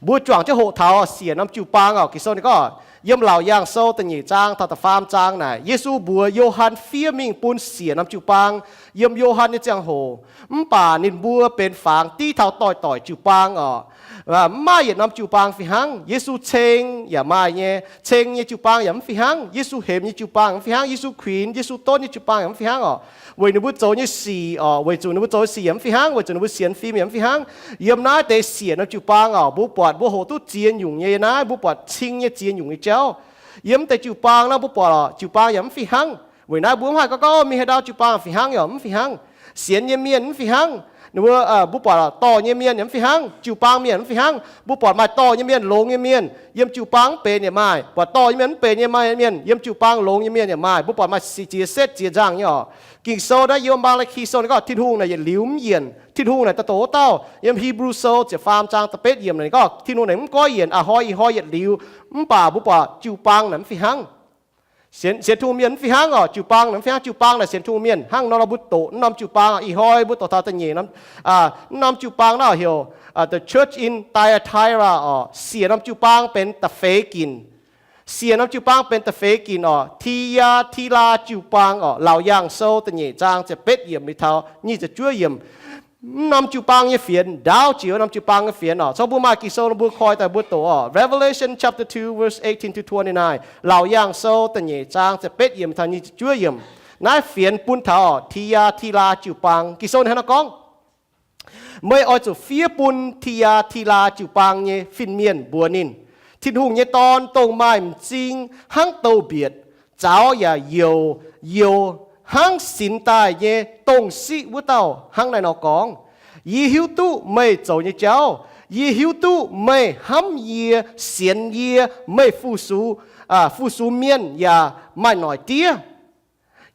Mbuo juangc jienv hoqc taux siec norm jiu-baang oc. Ging-Sou ninh gorngv, yiem Laauc Yaangh Sou da'nyeic zaang taux da'faam zaang naaic, Yesu mbuox Yo^han fiev mingh bun siec norm jiu-baang. Yiem Yo^han nyei ziangh hoc, mv baac ninh mbuo benx fangx div taux doic-doic jiu-baang oc. Mv maaih yietc norm jiu-baang fih hnangv. Yesu ceng yaac maaih nyei, ceng nyei jiu-baang yaac mv fih hnangv. Yesu hemx nyei jiu-baang yaac mv fih hnangv. Yesu kuinx, Yesu donv nyei jiu-baang yaac mv fih hnangv oc. Weic ninh mbuo zoux nyei sic oc, weic zuqc ninh mbuo zoux nyei sic yaac mv fih hnangv, weic zuqc ninh mbuo sienx fim yaac mv fih hnangv. Yiem naaiv deix siec norm jiu-baang oc, mbuo buatc mbuo hoqc duqv ziex nyungc nyei naaiv, mbuo buatc cing nyei ziex nyungc nyei jauv. Yiem deix jiu-baang naaiv mbuo buatc oc, jiu-baang yaac mv fih hnangv. Weic naaiv mbuo mv haih gorngv gorngv mingh haaix ndau jiu-baang fih hnangv yaac mv fih hnangv. Sienx nyei mienh mv fih hnangv. Ninh mbuo, mbuo buatc dorh nyei mienh yaac mv fih hnangv, jiu-baang mienh mv fih hnangv. Mbuo buatc maaih dorh nyei mienh, longx nyei mienh, yiem jiu-baang mv benx yaac maaih. Buatc dorh nyei mienh mv benx nyei maaih, mienh yiem jiu-baang longx nyei mienh yaac maaih. Mbuo buatc maaih ziex setv ziex nzangh nyei oc. Ging-Sou naaiv yiem Maa^laa^ki Sou ninh gorngv Tin-Hungh naaic yietc liuz mv yienc. Tin-Hungh naaic daaih doqc wuov dauh. Yiem Hipv^lu Sou ziepc faam zaang da'betv yiemc naaic ninh gorngv Tin-Hungh naaic mv goiv yienc, a'hnoi ih hnoi yietc liuz. Mv baac mbuo buatc jiu-baang naaic mv fih hnangv. Sienx, sienx Tin-Hungh mienh mv fih hnangv oc, jiu-baang naaic mv fih hnangv. Jiu-baang naaic sienx Tin-Hungh mienh hnangv nor, nor mbuo doqc norm jiu-baang oc. Ih hnoi mbuo doqc taux da'nyeic norm, norm jiu-baang naaiv heuc the church in Thyatira oc. Siec norm jiu-baang benx da'feix ginc. Siec norm jiu-baang benx da'feix ginc oc. Ti^yaa^ti^laa jiu-baang oc. Laauc Yaangh Sou da'nyeic zaang ziepc betv yiemc mingh taux nyic ziepc juov yiemc. Mv norm jiu-baang nyei fienx ndaauv jiex wuov norm jiu-baang nyei fienx oc. Cong mbuo maaih Ging-Sou nor mbuo koi daaih mbuo doqc oc. Revelation chapter two verse eighteen to twenty-nine. Laauc Yaangh Sou da'nyeic zaang ziepc betv yiemc taux nyic ziepc juov yiemc. Naaiv fienx bun taux oc Ti^yaa^ti^laa jiu-baang. Ging-Sou ninh hnangv naaiv gorngv, meih oix zuqc fiev bun Ti^yaa^ti^laa jiu-baang nyei fin-mienh mbuox ninh, Tin-Hungh nyei Dorn, dongh maaih m'zing hnangv douz-mbietc, zaux yaac youc, youc hnangv sinx daaih nyei dongh siqv wuov dauh, hnangv naaiv nor gorngv, Yie hiuv duqv meih zoux nyei jauv. Yie hiuv duqv meih hnamv yie, sienx yie, meih fu-sux, fu-sux mienh yaac maaih noic diev.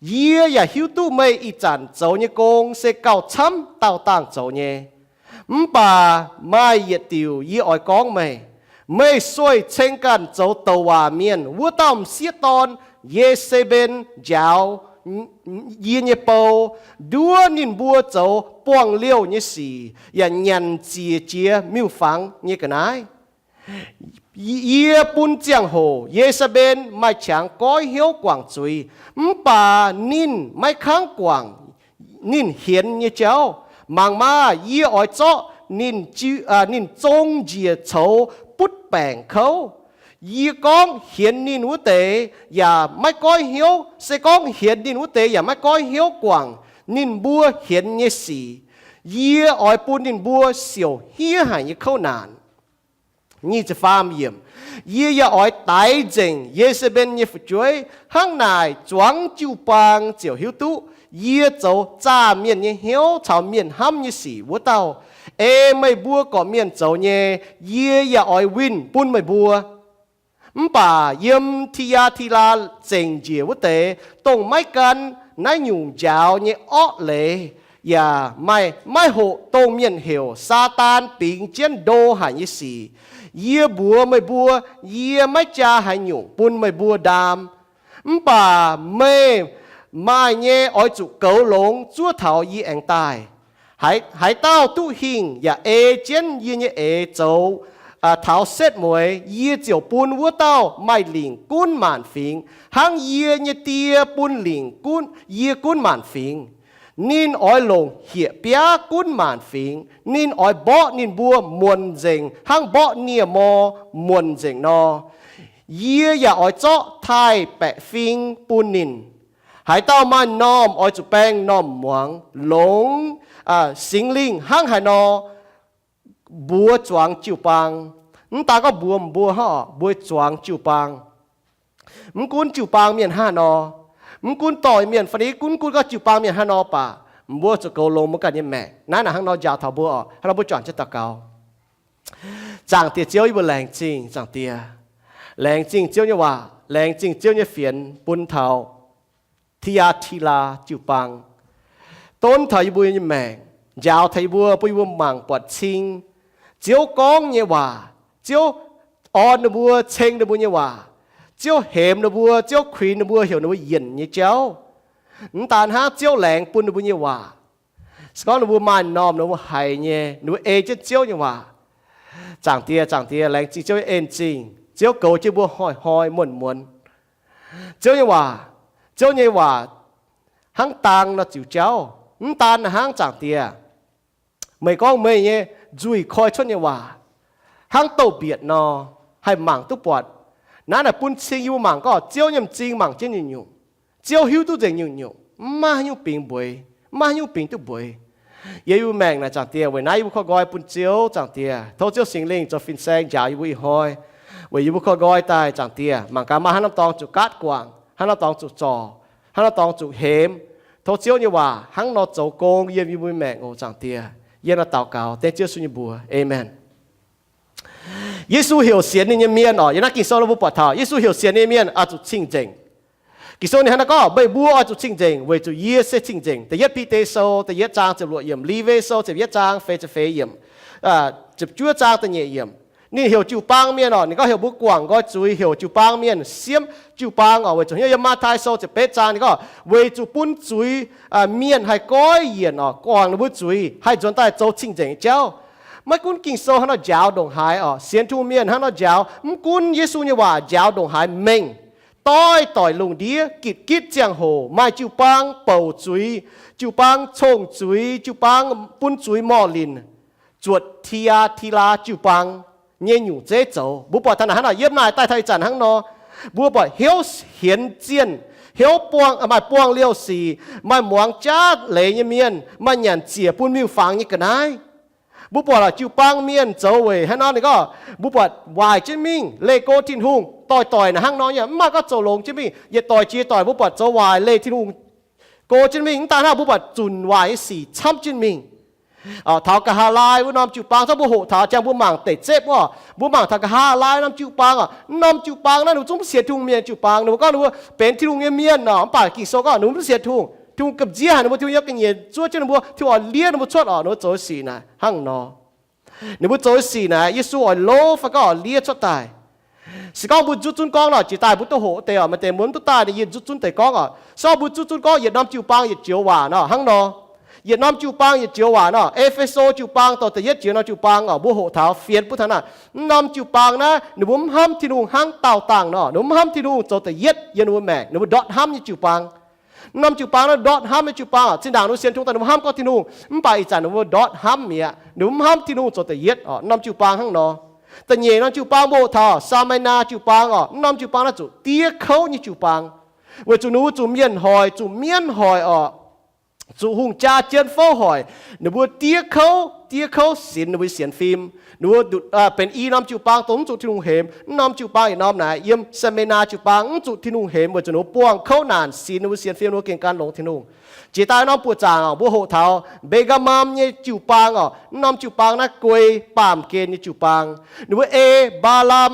Yie yaac hiuv duqv meih ih zanc zoux nyei gong se gauh camv dauh dangh zoux nyei. Mv baac maaih yietc diuc yie oix gorngv meih, meih sueih ceng ganh zoux douc waac mienh wuov dauh m'sieqv dorn, Ye^se^mben, njaaux yie nyei bou, nduov ninh mbuo zoux buangh liouh nyei sic yaac nyanc ziec jiex miuc-fangx nyei ga'naaiv. Yie bun ziangh hoc Ye^se^mben maaih qangx goiv hnyouv guangc zuiz, mv baac ninh maiv kangv guangc ninh hienx nyei jauv. Mangc maah! Yie oix zorqv ninh zong njiec coux butv baengc kouv. Yie gorngv hienx ninh wuov deix yaac maiv goiv hnyouv, se gorngv hienx ninh wuov deix yaac maiv goiv hnyouv guangc ninh mbuo hienx nyei sic. Yie oix bun ninh mbuo siouc hniev haic nyei kouv naanc. Yie yaac oix daix nzengc Ye^se^mben nyei fu'jueiv. Hnangv naaic zuangx jiu-baang ziouc hiuv duqv yie zoux zaah mienh nyei hnyouv caux mienh hnamv nyei sic wuov dauh. Ei meih mbuo gorqv-mienh zoux nyei, yie yaac oix winh bun meih mbuo. Mv baac yiem Ti^yaa^ti^laa zengc njiec wuov deix, dongh maiv gan naaiv nyungc njaaux nyei orqv leiz, yaac maaih maiv hoqc dongh mienh heuc Saadaan bingx jienv ndo haic nyei sic, yie mbuox meih mbuo, yie maiv jaa haaix nyungc bun meih mbuo ndaam. Mv baac meih maaih nyei oix zuqc goux longx zuov taux yie aengx daaih. Haaix dauh duqv hingh yaac ei jienv yie nyei eix zoux taux setv mueiz, yie ziouc bun wuov dauh maaih lingc gunv maanc fingx, hnangv yie nyei Die bun lingc yie gunv maanc fingx. Ninh oix longc hieh biaav gunv maanc fingx. Ninh oix mborqv ninh mbuo muonc nzengc hnangv mborqv nie-mor muonc nzengc nor. Yie yaac oix zorqv taaih-baeqc fing bun ninh. Haaix dauh maaih m'normh oix zuqc baeng m'normh muangx, longx Singx Lingh hnangv haaix nor mbuox zuangx jiu-baang. Mv daan gorngv mbuox mbuo hnangv, mbuox zuangx jiu-baang. Mv gunv jiu-baang mienh hnangv haaix nor, mv gunv dorh mienh fai ni, gunv, gunv gorngv jiu-baang mienh hnangv haaix nor baac, mbuo zuqc goux longx mbuo ganh nyei maengc. Naaiv naaic hnangv nor njaaux taux mbuo oc. Hnangv nor mbuo juangc jienv daux gaux. Zaangc Diex Ziouv, yie mbuo laengz zingh Zaangc Diex, laengz zingh Ziouv nyei waac, laengz zingh Ziouv nyei fienx bun taux Ti^yaa^ti^laa jiu-baang, donv taux yie mbuo nyei maengc, njaaux taux yie mbuo, bun yie mbuo mangc buatc cing Ziouv gorngv nyei waac, Ziouv orn ninh mbuo, ceng ninh mbuo nyei waac, Ziouv hemx ninh mbuo, Ziouv kuinx ninh mbuo, heuc ninh mbuo yienc nyei jauv. Mv daan hnangv, Ziouv laengz bun ninh mbuo nyei waac. Se gorngv ninh mbuo maaih m'normh, ninh mbuo haiz nyei, ninh mbuo ei jienv Ziouv nyei waac, Zaangc Diex, Zaangc Diex, laengz zingh Ziouv nyei en-zingh. Ziouv goux jienv mbuo hnoi-hnoi muonz-muonz. Ziouv nyei waac, Ziouv nyei waac hnangv dang nor ziux jauv. Mv daan hnangv, Zaangc Diex, meih gorngv meih nyei nzuih koi cuotv nyei waac hnangv douz-mbietc nor, haih mangc duqv buatc. Naaiv naaic bun cing yie mbuo mangc gorngv Ziouv nyei m'zing mangc jienv nyungc-nyungc. Ziouv hiuv duqv nzengc nyungc-nyungc, mv maaih haaix nyungc bingx mbueiz, mv maaih haaix nyungc bingx duqv mbueiz. Yie mbuo maengc naaic, Zaangc Diex, weic naaiv yie mbuo korv nqoi bun Ziouv, Zaangc Diex. Tov Ziouv Singx Lingh zoux fin-saeng njaaux yie mbuo ih hnoi. Weic yie mbuo korv nqoi daaih, Zaangc Diex, mangc gaax maaih haaix norm dorngx zuqc gaatv guangc, haaix norm dorngx zuqc zorc, haaix norm dorngx zuqc hemx. Tov Ziouv nyei waac hnangv nor zoux gong yiem yie mbuo maengc oc, Zaangc Diex. Yie nor daux gaux dengv Ziouv Yesu nyei mbuox. Aamen. Yesu heuc sienx ninh nyei mienh oc. Yiem naaiv Ging-Sou nor mbuo buatc taux Yesu heuc sienx ninh nyei mienh oix zuqc cing-nzengc. Ging-Sou ninh hnangv naaiv gorngv, meih mbuo oix zuqc cing-nzengc, weic zuqc yie se cing-nzengc. Da'yietv Bide Sou da'yietv zaang ziepc luoqc yiemc, Liuh Sou ziepc yietv zaang feix ziepc feix yiemc, ziepc juov zaang da'nyeic yiemc. Ninh heuc jiu-baang mienh oc, ninh gorngv heuc mbuo guangc nqoi zuiz, heuc jiu-baang mienh siemv jiu-baang oc. Weic zuqc hnyouv yiem Matv^tai Sou ziepc betv zaang ninh gorngv, weic zuqc bun zuiz mienh haih goiv yienc oc, guangc ninh mbuo zuiz, haih nzuonx daaih zoux cing-nzengc nyei jauv. Maiv gunv Ging-Sou hnangv nor njaaux ndongc haaix oc, sienx Tin-Hungh mienh hnangv nor njaaux, mv gunv Yesu nyei waac njaaux ndongc haaix mengh, doix-doix lungh ndiev gitv-gitv ziangh hoc maaih jiu-baang bouc zuiz, jiu-baang cong-zuiz, jiu-baang bun zuiz morh linc, zuotc Ti^aa^ti^laa jiu-baang nyei nyungc zeiv zoux. Mbuo buatc taux naaic hnangv nor, yiem naaic daaih taux ih zanc hnangv nor, mbuo buatc hnyouv hienx zienh, hnyouv buangh, maaih buangh liouh sic, maaih muangx jaav leiz nyei mienh, maaih nyanc ziec bun miuc-fangx nyei ga'naaiv. Mbuo buatc lorqc, jiu-baang mienh zoux weic hnangv nor ninh gorngv, mbuo buatc waaic jienv mingh leih go Tin-Hungh, doix-doix naaic hnangv nor nyei, mv maaih gorngv zoux longx jienv mingh, yietc doic jiex doic mbuo buatc zoux waaic leih Tin-Hungh go jienv mingh. Mv daan hnangv, mbuo buatc zunc waaic nyei sic camv jienv mingh. Taux nqa'haav laai wuov norm jiu-baang, zorqv mbuo hoqc taux, jangx mbuo mangc deic zepv oc, mbuo mangc taux nqa'haav laai norm jiu-baang oc, norm jiu-baang naaiv ninh mbuo zungv mv sienx Tin-Hungh mienh jiu-baang. Ninh mbuo gorngv ninh mbuo benx Tin-Hungh nyei mienh oc, mv baac Ging-Sou gorngv ninh mbuo mv sienx Tin-Hungh. Tin-Hungh gamh nziev haic ninh mbuo, Tin-Hungh nyei ga'nyiec zuov jienv ninh mbuo, Tin-Hungh oix liev ninh mbuo cuotv oc. Ninh mbuo zoux sic naaic hnangv nor. Ninh mbuo zoux sic naaic, Yesu oix lov fai gorngv oix liev cuotv daaih. Se gorngv mbuo nzuqc zunv gorngv nor, jiex daaih mbuo duqv hoqc deix oc. Maaih deix mbuo mv duqv daaih, ninh yie nzuqc zunv deix gorngv oc. Se gorngv mbuo nzuqc zunv gorngv yietc norm jiu-baang yietc joux waac nor hnangv nor. Yietc norm jiu-baang yietc joux waac nor, E^fe^so jiu-baang dorh da'yietv jiex norm jiu-baang oc, mbuo hoqc taux fienx butv taux naaic, mv norm jiu-baang naaiv ninh mbuo mv hnamv Tin-Hungh hnangv daauh dangh nor, ninh mbuo mv hnamv Tin-Hungh zoux da'yietv yiem ninh mbuo maengc, ninh mbuo ndortv hnamv nyei jiu-baang. Mv norm jiu-baang naaiv ndortv hnamv nyei jiu-baang oc. Zinh ndaangc ninh mbuo sienx Tin-Hungh daaih ninh mbuo hnamv gorngv Tin-Hungh, mv baac ih zanc ninh mbuo ndortv hnamv mi'aqv, ninh mbuo mv hnamv Tin-Hungh zoux da'yietv oc. Mv norm jiu-baang hnangv nor. Da'nyeic norm jiu-baang mbuo hoqc taux Saa^me^naa jiu-baang oc. Mv norm jiu-baang naaiv zuqc diev kouv nyei jiu-baang, weic zuqc ninh mbuo zuqc mienh hoic, zuqc mienv hoic oc, zuqc hungh jaa jienv fouv hoic. Ninh mbuo diev kouv, diev kouv sinx ninh mbuo sienx fim. Ninh mbuo benx i norm jiu-baang dongh mv zuqc Tin-Hungh hemx. Mv norm jiu-baang yietc norm naaic, yiem Saa^me^naa jiu-baang mv zuqc Tin-Hungh hemx weic zuqc ninh mbuo buangh kouv naanc sinx ninh mbuo sienx fim, ninh mbuo gengh gan longx Tin-Hungh. Jiex daaih norm buoqc zaangc oc, mbuo hoqc taux Mbe^gaa^mam nyei jiu-baang oc. Mv norm jiu-baang naaiv guei baamh gen nyei jiu-baang. Ninh mbuo ei Mbaa^lam,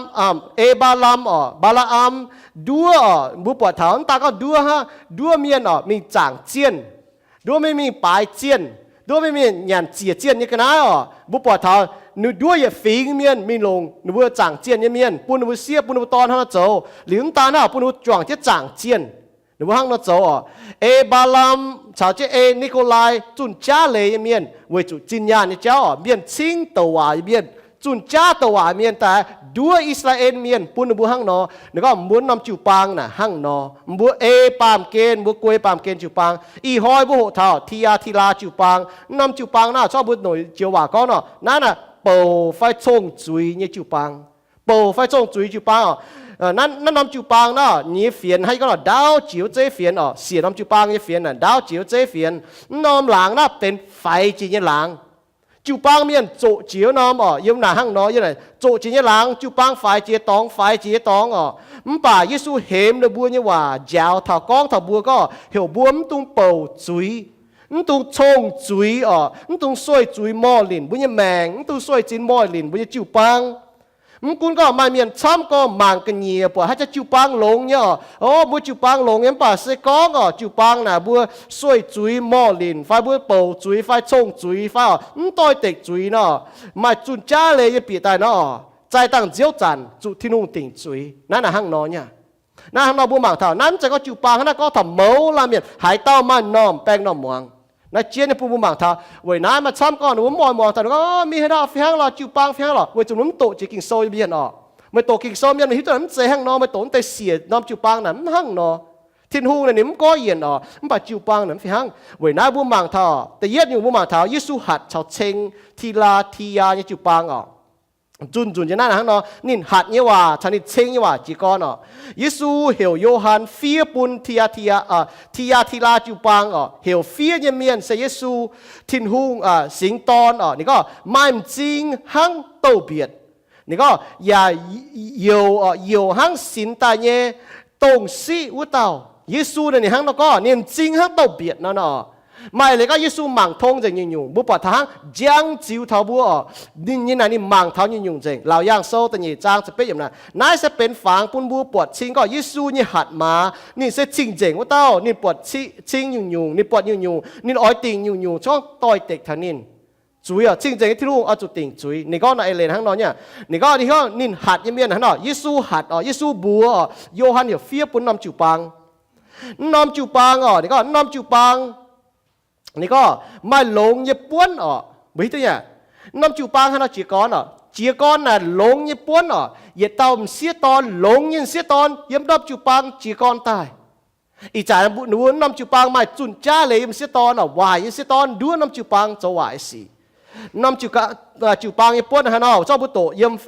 ei Mbaa^lam oc, Mbaa^laa^am, nduov oc. Mbuo buatc taux mv daan gorngv nduov hnangv, nduov mienh oc mingh zaangc zienh, nduov mienh mingh baaix zienh, nduov mienh mingh nyanc ziec zienh nyei ga'naaiv oc. Mbuo buatc taux ninh nduov yietc fingx mienh mingh longc ninh mbuo zaangc zienh nyei mienh, bun ninh mbuo sieqv, bun ninh mbuo dorn hnangv nor zoux. Liuz mv daan hnangv, bun ninh mbuo juangc jienv zaangc zienh. Ninh mbuo hnangv nor zoux oc. Ei Mbaa^lam caux jienv ei Ni^ko^lai zunh jaav leiz nyei mienh weic zuqc zinh nyaanh nyei jauv oc, mienh cingv douc waac nyei mienh, zunh jaav douc waac mienh daaih nduov I^saa^laa^en Mienh, bun ninh mbuo hnangv nor. Ninh gorngv mbuo norm jiu-baang naaic hnangv nor, mbuo ei baamh gen, mbuo guei baamh gen jiu-baang. Ih hnoi mbuo hoqc taux Ti^aa^ti^laa jiu-baang. Mv norm jiu-baang naaiv, corc mbuo noic joux waac gorngv nor, naaiv naaic bouc fai cong-zuiz nyei jiu-baang. Bouc fai cong-zuiz jiu-baang oc. Naaiv norm jiu-baang naaiv, ninh nyei fienx hnangv yie gorngv nor, ndaauv jiex wuov zeiv fienx oc. Siec norm jiu-baang nyei fienx naaic, ndaauv jiex wuov zeiv fienx. Mv norm laangz naaiv benx faix jiex nyei laangz. Jiu-baang mienh zoqc jiex wuov norm oc, yiem naaic hnangv nor, yiem naaic zoqc jiex nyei laangz, jiu-baang faix jiex dorngx, faix jiex nyei dorngx oc. Mv baac Yesu hemx ninh mbuo nyei waac njaaux taux gorngv taux mbuo gorngv heuc mbuo mv dungx bouc zuiz, mv dungx cong-zuiz oc, mv dungx sueih zuiz morh linc mbuo nyei maengc, mv dungx sueih zuiz morh linc mbuo nyei jiu-baang. Mv gunv gorngv maaih mienh camv gorngv mangc ga'nyiec buatc haaix jaax jiu-baang longx nyei oc, o, mbuo jiu-baang longx nyei, mv baac se gorngv oc, jiu-baang naaic mbuo sueih zuiz morh linc fai mbuo bouc zuiz fai cong-zuiz fai oc, mv doix-dekc zuiz nor, maaih zunh jaav leiz nyei bieqc daaih nor, zaih dangh nziouv zanc zuqc Tin-Hungh dingc zuiz. Naaiv naaic hnangv nor nyei. Naaiv hnangv nor mbuo mangc taux naaiv mv zeiz gorngv jiu-baang hnangv, naaiv gorngv taux mouz laanh mienh haaix dauh maaih m'normh baengh m'normh muangx. Naaiv jienv nyei bun mbuo mangc taux. Weic naaiv maaih camv gorngv ninh mbuo mv oix muangx taux, ninh gorngv, Mienh haaix dauh fih hnangv lorz jiu-baang fih hnangv lorqc, weic zuqc ninh mv doqc jiex Ging-Sou nyei mienh oc. Meih doqc Ging-Sou mienh, meih hiuv duqv mv zeiz hnangv nor, meih doqc mv deix siec norm jiu-baang naaic mv hnangv nor. Tin-Hungh naaic ninh mv goiv yienc oc, mv baac jiu-baang naaic mv fih hnangv. Weic naaiv mbuo mangc taux, da'yietv nyungc mbuo mangc taux Yesu hatc caux ceng Ti^laa^ti^yaa nyei jiu-baang oc. Zunh nzunc nyei naaiv hnangv nor, ninh hatc nyei waac caux ninh ceng nyei waac jiez gorn oc. Yesu heuc Yo^han fiev bun Ti^laa^ti^yaa, Ti^laa^ti^laa jiu-baang oc, heuc fiev nyei mienh se Yesu, Tin-Hungh Singx Dorn oc. Ninh gorngv, Maaih m'zing hnangv douz-mbietc. Ninh gorngv, Yaac youc, youc hnangv sinx daaih nyei dongh siqv wuov dauh. Yesu naaic ninh hnangv nor gorngv, ninh m'zing hnangv douz-mbietc nor nor. Maaih leiz gorngv Yesu mangc tong nzengc nyungc-nyungc, mbuo buatc taux hnangv njang ziux taux mbuo oc. Ninh nyei naaic ninh mangc taux nyungc-nyungc nzengc. Laauc Yaangh Sou da'nyeic zaang ziepc betv yiemc naaic, naaiv se benx fangx bun mbuo buatc cing gorngv Yesu nyei hatc maaz ninh se cing-nzengc wuov dauh. Ninh buatc cing nyungc-nyungc, ninh buatc nyungc-nyungc, ninh oix dingc nyungc-nyungc corc doix-dekc taux ninh. Zuiz oc, cing-nzengc nyei Tin-Hungh oix zuqc dingc zuiz. Ninh gorngv naaiv eix leiz hnangv nor nyei. Ninh gorngv, ninh gorngv ninh hatc nyei mienh hnangv nor, Yesu hatc oc, Yesu mbuox oc, Yo^han heuc fiev bun norm jiu-baang. Mv norm jiu-baang oc, ninh gorngv mv norm jiu-baang, ninh gorngv maaih longx nyei buonv oc. Mbuo hiuv duqv nyei, mv norm jiu-baang hnangv nor jiez gorn oc. Jiez gorn naaic longx nyei buonv oc. Yietc dauh m'sieqv dorn, longx nyei m'sieqv dorn yiem norm jiu-baang jiez gorn daaih. Ih zanc ninh mbuo mv norm jiu-baang maaih zunh jaav leiz yiem m'sieqv dorn oc, waaic nyei m'sieqv dorn nduov norm jiu-baang zoux waaic sic. Norm jiu-baang nyei buonv hnangv nor, zorqv mbuo doqc yiem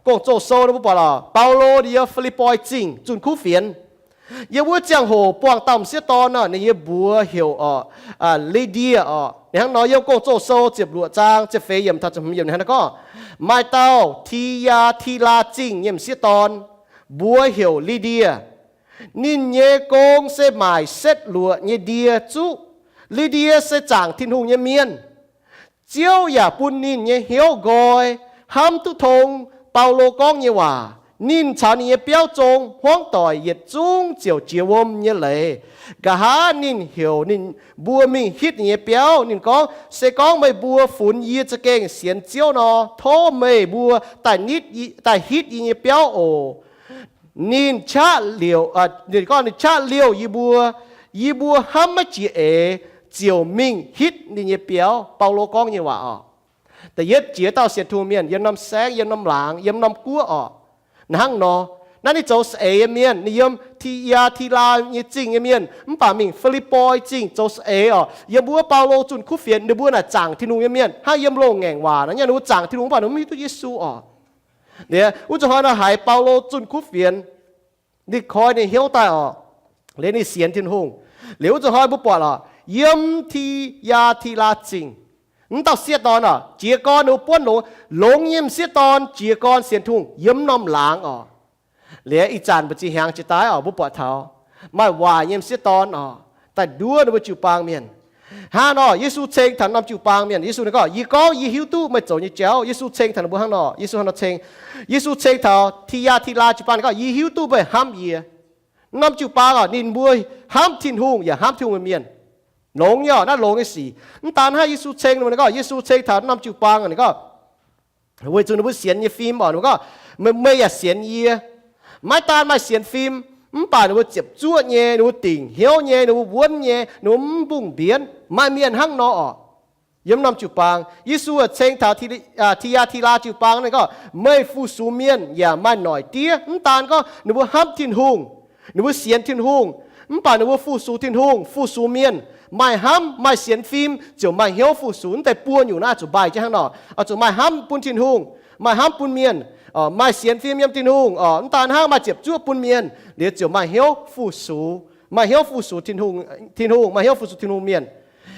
Gong-Zoh Sou nor mbuo buatc oc, Baulo ninh yiem Fi^lipv^poi Zingh zunh kuv fienx. Yiem wuov ziangh hoc buangh dauh m'sieqv dorn oc, ninh nyei mbuox heuc oc, Li^ndie oc. Ninh hnangv nor yiem Gong-Zoh Sou ziepc luoqc zaang ziepc feix yiemc taux ziepc hmz yiemc ninh hnangv nor gorngv, Maaih dauh Ti^yaa^ti^laa Zingh nyei m'sieqv dorn, mbuox heuc Li^ndie. Ninh nyei gong se maaic setv luoqc nyei ndie zuqv. Li^ndie se zaangc Tin-Hungh nyei mienh. Ziouv yaac bun ninh nyei hnyouv nqoi hnamv duqv tong Baulo gorngv nyei waac. Ninh caux ninh nyei biauv zong hmuangv doic yietc zungv ziouc jiex wuom nyei leiz. Nqa'haav ninh heuc ninh mbuo mingh hitv ninh nyei biauv. Ninh gorngv, Se gorngv meih mbuo funx yie za'gengh sienx Ziouv nor, tov meih mbuo daaih hitv yie nyei biauv oc. Ninh qaqv liouc, ninh gorngv ninh qaqv liouh yie mbuo. Yie mbuo hnamv maiv jiex eix, ziouc mingh hitv ninh nyei biauv. Baulo gorngv nyei waac oc. Da'yietv jiex dauh sienx Tin-Hungh mienh yiem norm saengv, yiem norm laangz, yiem norm guoqv oc. Hnangv nor, naaiv ninh zoux saeng-eix nyei mienh, ninh yiem Ti^yaa^ti^laa nyei zingh nyei mienh, mv baac mingh Fi^lipv^poi Zingh zoux saeng-eix oc. Yiem wuov Baulo zunh kuv fienx, ninh mbuo naaic zaangc Tin-Hungh nyei mienh hnangv yiem loz-ngaengc waac nor nyei, ninh mbuo zaangc Tin-Hungh mv baac ninh mv hiuv duqv Yesu oc. Liuz wuov zuqc hnoi nor haiz Baulo zunh kuv fienx, ninh koi ninh hnyouv daaih oc. Liuz ninh sienx Tin-Hungh. Liuz wuov zuqc hnoi mbuo buatc oc, yiem Ti^yaa^ti^laa Zingh, mv dauh sieqv dorn oc, jiez gorn ninh mbuo buonv longx, longx nyei m'sieqv dorn jiez gorn sienx Tin-Hungh yiem norm laangz oc. Liuz ih zanc mbu'ziex hnyangx jiex daaih oc, mbuo buatc taux maaih waaic nyei m'sieqv dorn oc, daaih nduov ninh mbuo jiu-baang mienh. Hnangv nor, Yesu ceng taux norm jiu-baang mienh, Yesu ninh gorngv, Yie gorngv yie hiuv duqv meih zoux nyei jauv. Yesu ceng taux ninh mbuo hnangv nor, Yesu hnangv nor ceng. Yesu ceng taux Ti^yaa^ti^laa jiu-baang ninh gorngv, Yie hiuv duqv meih hnamv yie. Norm jiu-baang oc, ninh mbuo hnamv Tin-Hungh yaac hnamv Tin-Hungh nyei mienh. Longx nyei oc, naaiv longx nyei sic. Mv daan hnangv Yesu ceng ninh gorngv, Yesu ceng taux norm jiu-baang ninh gorngv, weic zuqc ninh mbuo sienx nyei fim oc, ninh gorngv, Meih, meih yaac sienx yie. Maiv daan maaih sienx fim, mv baac ninh mbuo ziepc zuoqv nyei, ninh mbuo dingc hnyouv nyei, ninh mbuo wuonv nyei, ninh mbuo mv mbungh mbienv. Maaih mienh hnangv nor oc. Yiem norm jiu-baang, Yesu ceng taux Ti^yaa^ti^laa jiu-baang ninh gorngv, Meih fu-sux mienh yaac maaih noic diev. Mv daan gorngv ninh mbuo hnamv Tin-Hungh, ninh mbuo sienx Tin-Hungh, mv baac ninh mbuo fu-sux Tin-Hungh, fu-sux mienh. Maaih hnamv, maaih sienx fim ziouc maaih hnyouv fu-sux. Mv deix buo nyungc naaiv zuqc mbaih jienv hnangv nor, oix zuqc maaih hnamv bun Tin-Hungh, maaih hnamv bun mienh, maaih sienx fim yiem Tin-Hungh oc. Mv daan hnangv maaih ziepc zuoqv bun mienh, liuz ziouc maaih hnyouv fu-sux, maaih hnyouv fu-sux Tin-Hungh, maaih hnyouv fu-sux Tin-Hungh mienh.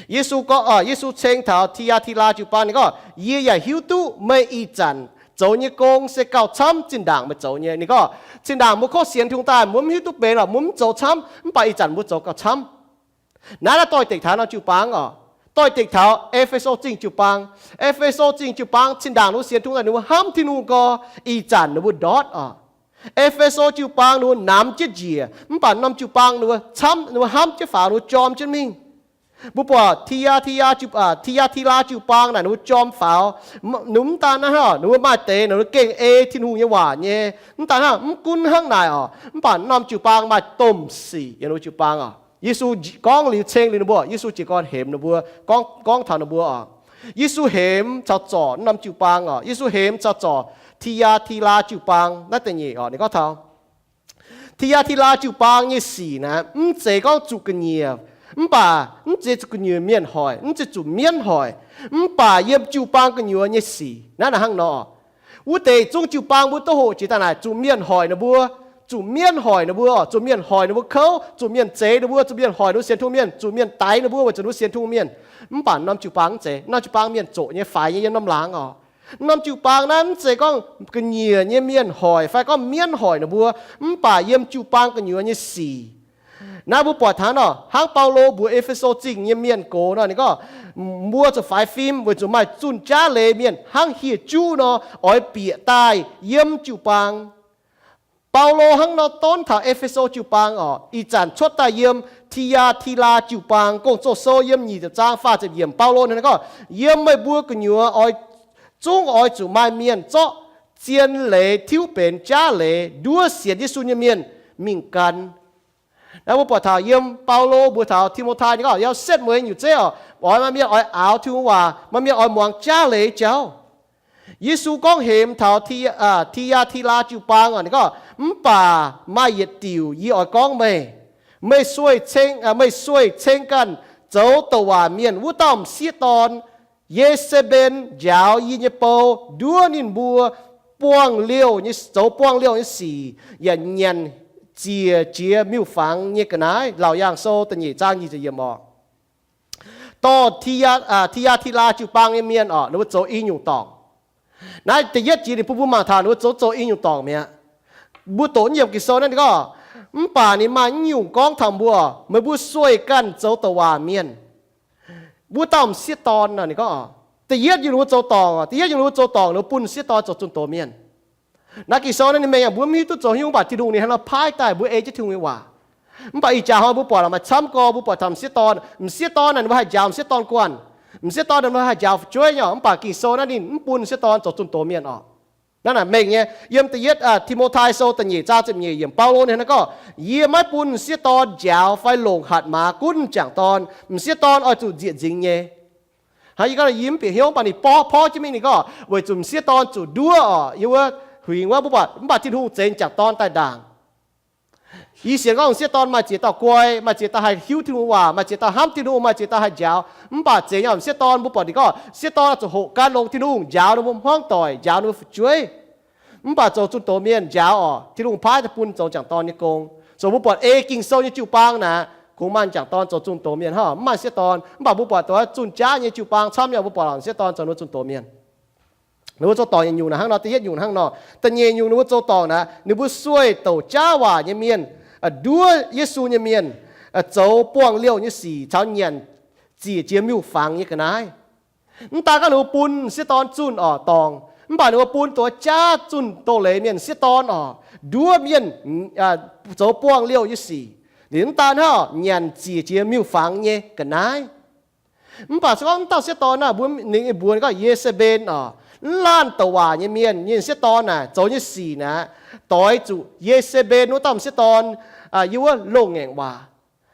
Yesu gorngv, Yesu ceng taux Ti^yaa^ti^laa jiu-baang ninh gorngv, Yie yaac hiuv duqv meih ih zanc zoux nyei gong se gauh camv zinh ndaangc meih zoux nyei. Ninh gorngv, Zinh ndaangc mbuo kov sienx Tin-Hungh daaih, mbuo mv hiuv duqv benx lorqc, mbuo mv zoux camv, mv baac ih zanc mbuo zoux gauh camv. Naaiv naaiv doix-dekc taux norm jiu-baang oc. Doix-dekc taux E^fe^so Zingh jiu-baang. E^fe^so Zingh jiu-baang zinh ndaangc ninh mbuo sienx Tin-Hungh daaih ninh mbuo hnamv Tin-Hungh gorx, ih zanc ninh mbuo ndortv oc. E^fe^so jiu-baang ninh mbuo namx jienv njiec, mv baac norm jiu-baang ninh mbuo camv, ninh mbuo hnamv jienv faaux, ninh mbuo jorm jienv mingh. Mbuo buatc Ti^yaa^ti^laa jiu-baang naaic ninh mbuo jorm faaux. Ninh mbuo mv daan naaiv hnangv, ninh mbuo maaih deix ninh mbuo gengh ei Tin-Hungh nyei waac nyei. Mv daan hnangv, mv gunv hnangv naaic oc, mv baac norm jiu-baang maaih domh sic yiem ninh mbuo jiu-baang oc. Yesu gorngv liuz ceng liuz ninh mbuo, Yesu jiez gorn hemx ninh mbuo, gorngv, gorngv taux ninh mbuo oc. Yesu hemx caux zorc norm jiu-baang oc. Yesu hemx caux zorc Ti^yaa^ti^laa jiu-baang naaiv da'nyeic oc. Ninh gorngv taux Ti^yaa^ti^laa jiu-baang nyei sic naaiv mv zeiz gorngv zuqc ga'nyiec, mv baac mv zeiz zuqc ga'nyiec mienh hoic, mv zeiz zuqc mienv hoic, mv baac yiem jiu-baang gu'nyuoz nyei sic. Naaiv naaic hnangv nor, wuov deix zungv jiu-baang mbuo duqv hoqc jiex daaih naaic zuqc mienh hoic ninh mbuo, zuqc mienv hoic ninh mbuo, zuqc mienh hoic ninh mbuo kouv, zuqc mienh zeix ninh mbuo, zuqc mienh hoic ninh mbuo sienx Tin-Hungh mienh, zuqc mienh daix ninh mbuo weic zuqc ninh mbuo sienx Tin-Hungh mienh. Mv baac norm jiu-baang mv zeiz. Norm jiu-baang mienh zoqc nyei faix nyei yiem norm laangz oc. Norm jiu-baang naaiv mv zeiz gorngv ga'nyiec nyei mienh hoic fai gorngv mienv hoic ninh mbuo, mv baac yiem jiu-baang gu'nyuoz nyei sic. Naaiv mbuo buatc hnangv nor, hnangv Baulo mbuox E^fe^so Zingh nyei mienh gox nor, ninh gorngv, mbuo zuqc faix fim weic zuqc maaih zunh jaav leiz mienh hnangv hieh juv nor oix bieqc daaih yiem jiu-baang. Baulo hnangv nor donv taux E^fe^so jiu-baang oc. Ih zanc cuotv daaih yiem Ti^yaa^ti^laa jiu-baang, Gong-Zoh sou yiem nyic ziepc zaang faah ziepc yiemc, Baulo ninh gorngv, yiem meih mbuo gu'nyuoz oix, zungv oix zuqc maaih mienh zorqv zien leiz tiuv benx jaav leiz nduov sienx Yesu nyei mienh mingh gan. Naaiv mbuo buatc taux yiem Baulo mbuox taux Ti^mo^tai ninh gorngv, yiem setv mueiz nyutc zeiv oc, oix maaih mienh oix aaux Tin-Hungh waac, maaih mienh oix muangx jaav leiz jauv. Yesu gorngv hemx taux Ti^yaa^ti^laa jiu-baang oc, ninh gorngv, mv baac maaih yietc diuc yie oix gorngv meih, meih sueih ceng, meih sueih ceng ganh zoux douc waac mienh wuov dauh m'sieqv dorn, Ye^se^mben, njaaux yie nyei bou nduov ninh mbuo buangh liouh nyei, zoux buangh liouh nyei sic yaac nyanc ziec jiex miuc-fangx nyei ga'naaiv. Laauc Yaangh Sou da'nyeic zaang nyic ziepc yiemc oc. Dorh Ti^yaa^ti^laa jiu-baang nyei mienh oc, ninh mbuo zoux i nyungc dorngc. Naaiv da'yietv jiex ninh bun mbuo mangc taux ninh mbuo zoux, zoux i nyungc dorngc mi'aqv. Mbuo doqc yiem Ging-Sou naaiv ninh gorngv, mv baac ninh maaih i nyungc gorngv taux mbuo, meih mbuo sueih ganh zoux douc waac mienh wuov dauh m'sieqv dorn nor, ninh gorngv, da'yietv yungh ninh mbuo zoux dorngc, da'yietv yungh ninh mbuo zoux dorngc ninh mbuo bun m'sieqv dorn zoux zunh doz mienh. Naaiv Ging-Sou naaiv ninh mengh yaac mbuo mv hiuv duqv zoux haaix nyungc, mv baac Tin-Hungh ninh hnangv nor paaiv daaih mbuo ei jienv Tin-Hungh nyei waac. Mv baac ih jaax hnoi mbuo buatc lorqc maaih camv gorx mbuo buatc taux m'sieqv dorn, m'sieqv dorn naaic ninh mbuo haih njaaux m'sieqv dorn guanh. M'sieqv dorn naaic ninh mbuo haih njaaux fu'jueiv nyei oc, mv baac Ging-Sou naaiv ninh mv bun m'sieqv dorn zoux zunh doz mienh oc. Naaiv naaic mengh nyei, yiem da'yietv Ti^mo^tai Sou da'nyeic zaang ziepc nyeic yiemc, Baulo ninh hnangv gorngv, yie maiv bun m'sieqv dorn njaaux fai longc hatc maaz gunv m'jangc dorn. M'sieqv dorn oix zuqc nzieqc nzingx nyei. Hnangv yie gorngv, yie mv bieqc hnyouv, mv baac ninh porv, porv jienv mingh ninh gorngv, weic zuqc m'sieqv dorn zuqc nduov oc. Yiem wuov huingx wuov mbuo buatc, mv baac Tin-Hungh zeix m'jangc dorn daaih ndaangc. Yie sienx gorngv m'sieqv dorn maaih ziex dauh guai, maaih ziex dauh haih hiuv Tin-Hungh waac, maaih ziex dauh hnamv Tin-Hungh, maaih ziex dauh haih njaaux. Mv baac zeix nyei m'sieqv dorn mbuo buatc ninh gorngv, m'sieqv dorn zuqc hoqc gan longx Tin-Hungh, njaaux ninh mbuo hmuangv doic, njaaux ninh mbuo fu'jueiv. Mv baac zoux zunh doz mienh njaaux oc, Tin-Hungh paaiv daaih bun zoux m'jangc dorn nyei gong. Zoux mbuo buatc ei Ging-Sou nyei jiu-baang naaic, kungx maaih m'jangc dorn zoux zunh doz mienh hnangv, mv maaih m'sieqv dorn. Mv baac mbuo buatc doix zunh jaav nyei jiu-baang camv yaac mbuo buatc lorqc m'sieqv dorn zoux ninh mbuo zunh doz mienh. Ninh mbuo zoux dorngc yietc nyungc naaic hnangv nor, da'nyeic nyungc, da'nyeic nyungc ninh mbuo zoux dorngc naaic, ninh mbuo sueih douc jaav waac nyei mienh, nduov Yesu nyei mienh, zoux buangh liouh nyei sic caux nyanc ziec jiex miuc-fangx nyei ga'naaiv. Mv daan gorngv ninh mbuo bun m'sieqv dorn zunh oc dorngc, mv baac ninh mbuo bun doix jaav zunh doz-leiz mienh m'sieqv dorn oc, nduov mienh zoux buangh liouh nyei sic. Liuz mv daan hnangv, nyanc ziec jiex miuc-fangx nyei ga'naaiv. Mv baac se gorngv mv dauh m'sieqv dorn naaic, mbuo ninh mbuox ninh gorngv Ye^se^mben oc, mv laanh douc waac nyei mienh nyei m'sieqv dorn naaic zoux nyei sic naaic, doix zuqc Ye^se^mben wuov dauh m'sieqv dorn yiem wuov loz-ngaengc waac.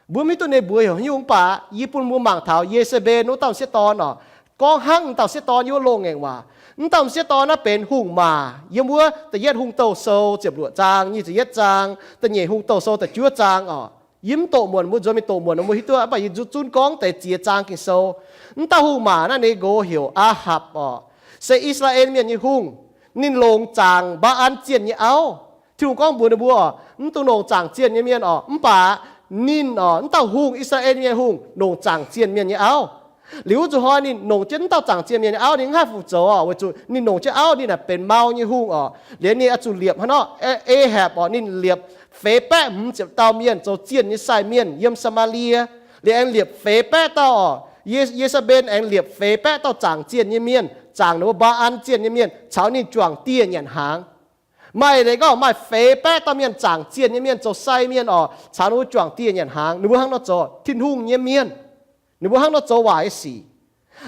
Mbuo mv hiuv duqv ninh mbuox heuc haaix nyungc, mv baac yie bun mbuo mangc taux Ye^se^mben wuov dauh m'sieqv dorn oc. Gorngv hnangv m'dauh m'sieqv dorn yiem wuov loz-ngaengc waac. Mv dauh m'sieqv dorn naaiv benx hungh maac yiem wuov da'yietv Hungh Douh Sou ziepc luoqc zaang, nyic ziepc yietv zaang, da'nyeic Hungh Douh Sou da'juov zaang oc. Yie mv doqc muonc, mbuo nzuonx mingh doqc muonc nor mbuo hiuv duqv, mv baac yie nzuqc zunv gorngv deix ziex zaang Ging-Sou. Mv dauh hungh maac naaiv ninh nqox heuc Aa^hapc oc, se I^saa^laa^en Mienh nyei hungh. Ninh longc zaangc Mbaa^an zienh nyei auv. Tin-Hungh gorngv mbuox ninh mbuo, mv dungx longc zaangc zienh nyei mienh oc. Mv baac ninh oc, mv dauh hungh, I^saa^laa^en nyei hungh, longc zaangc zienh mienh nyei auv. Liuz wuov zuqc hnoi ninh longc jienv mv dauh zaangc zienh mienh nyei auv, ninh mv haih fu-zoux oc, weic zuqc ninh longc jienv auv ninh aah benx mau nyei hungh oc. Liuz ninh oix zuqc liepc hnangv nor, Aa^hapc oc, ninh liepc feix baeqv hmz ziepc dauh mienh zoux zienh nyei sai mienh yiem Saa^maa^lie. Liuz aengx liepc feix baeqv dauh oc, Ye^saa^mben aengx liepc feix baeqv dauh zaangc zienh nyei mienh, zaangc ninh mbuo Mbaa^an zienh nyei mienh caux ninh juangc dieh nyanc hnaangx. Maaih leiz gorngv maaih feix baeqv dauh mienh zaangc zienh nyei mienh zoux sai mienh oc, caux ninh mbuo juangc dieh nyanc hnaangx. Ninh mbuo hnangv nor zoux Tin-Hungh nyei mienh. Ninh mbuo hnangv nor zoux waaic nyei sic.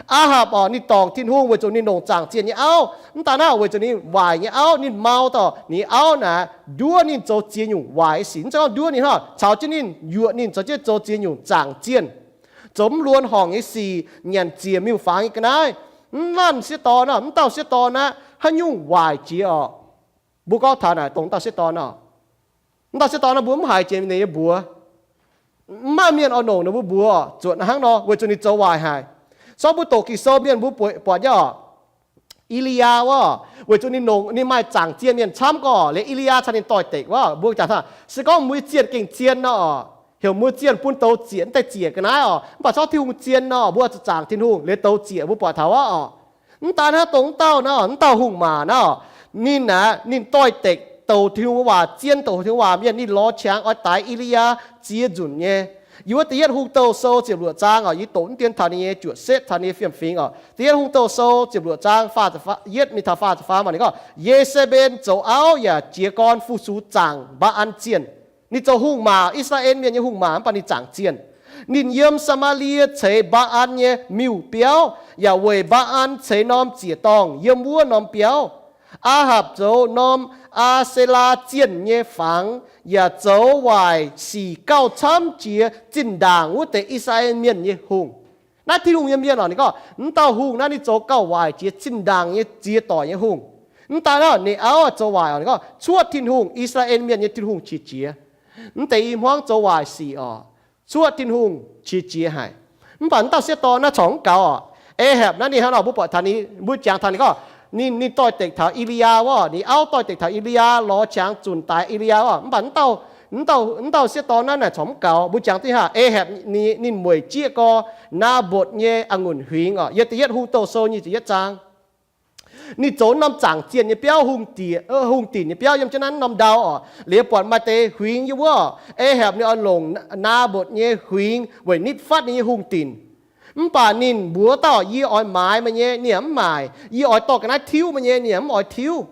Aa^hapc orqc, ninh dorngc Tin-Hungh weic zuqc ninh longc zaangc zienh nyei auv. Mv daaih naaiv weic zuqc ninh waaic nyei auv, ninh mau daaih ninh auv naaic nduov ninh zoux ziex nyungc waaic sic. Mv zeiz gorngv nduov ninh hnangv, caux jienv ninh, yuoqc ninh caux jienv zoux ziex nyungc zaangc zienh, zoux mv luonx horngc nyei sic, nyanc ziec miuc-fangx nyei ga'naaiv. Mv nanv sieqv dorn aqv, mv dauh sieqv dorn aqv, haaix nyungc waaic jiex orqc. Mbuo gorngv taux naaic dongh dauh sieqv dorn orqc, mv dauh sieqv dorn naaiv mbuo mv haiz jiex ninh nyei mbuox. Mv maaih mienh oix longc ninh mbuo mbuox zuotc hnangv nor weic zuqc ninh zoux waaic haic. Sorng mbuo doqc Ging-Sou mienh mbuo buatc nyei orqc, E^li^yaa wuov, weic zuqc ninh longc, ninh maaih zaangc zienh mienh camv gorqv, liuz E^li^yaa caux ninh doix-dekc wuov, mbuo jangx taux se gorngv mbuo nyei zienh gengh zien nor orqc, heuc mbuo zienh bun douz ziec, mv deix ziec ga'naaiv orqc, mv baac corc Tin-Hungh zien nor, mbuo zuqc zaangc Tin-Hungh liuz douz ziec mbuo buatc taux wuov orqc. Mv daaih hnangv dongh mv dauh nor, mv dauh hungh maac nor, ninh aeqv, ninh doix-dekc douc Tin-Hungh waac, zien douc Tin-Hungh waac mienh, ninh lorz qangx oix daix E^li^yaa ziex nzunc nyei. Yiem wuov Da'yietv Hungh Douh Sou ziepc luoqc zaang orqc, yie doqc mv dien taux ninh nyei juoqc setv, taux ninh nyei fiem-fingx orqc. Da'yietv Hungh Douh Sou ziepc luoqc zaang faah ziepc faam, yietv mingh taux faah ziepc faam aqv, ninh gorngv, Ye^se^mben zoux auv yaac jiez gorn fu-sux zaangc Mbaa^an zienh. Ninh zoux hungh maac, I^saa^laa^en Mienh nyei hungh maac, mv baac ninh zaangc zienh. Ninh yiem Saa^maa^lie ceix Mbaa^an nyei miuc-biauv, yaac weic Mbaa^an ceix norm ziec-dorngh yiem wuov norm biauv. Aa^hapc zoux norm Aa^se^laa zienh nyei fangx, yaac zoux waaic sic gauh camv jiex zinh ndaangc wuov deix I^saa^laa^en Mienh nyei hungh. Naaiv Tin-Hungh nyei mienh orqc, ninh gorngv, mv dauh hungh naaiv ninh zoux gauh waaic jiex zinh ndaangc nyei ziex doic nyei hungh. Mv daaih naaiv ninh auv zoux waaic orqc, ninh gorngv, cuotv Tin-Hungh, I^saa^laa^en Mienh nyei Tin-Hungh qiex jiez. Mv deix i hmuangv zoux waaic sic orqc, cuotv Tin-Hungh qiex jiez haic. Mv baac mv dauh sieqv dorn naaiv corc mv gaux orqc. Aa^hapc naaiv ninh hnangv nor, mbuo buatc taux ninh, mbuo jangx taux ninh gorngv, ninh, ninh doix-dekc taux E^li^yaa wuov, ninh auv doix-dekc taux E^li^yaa, lorz qangx zunc daix E^li^yaa wuov. Mv baac mv dauh, mv dauh sieqv dorn naaiv naaic corc mv gaux. Mbuo jangx duqv hnangv, Aa^hapc ninh, ninh mueic jieqv gorx Naa^mbotc nyei a'ngunc huingx orqc, yiem Da'yietv Hungh Douh Sou nyic ziepc yietv zaang. Ninh zoux norm zaangc zienh nyei biauv, hungh dinc nyei biauv yiem jienv naaiv norm ndau orqc. Liuz buatc maaih deix huingx yiem wuov, Aa^hapc ninh oix longc Naa^mbotc nyei huingx weic nitv fatv ninh nyei hungh dinc. Mv baac ninh mbuox dauh, yie oix maaiz meih nyei, ninh yaac mv maaic. Yie oix dorh ga'naaiv tiuv meih nyei, ninh yaac mv oix tiuv.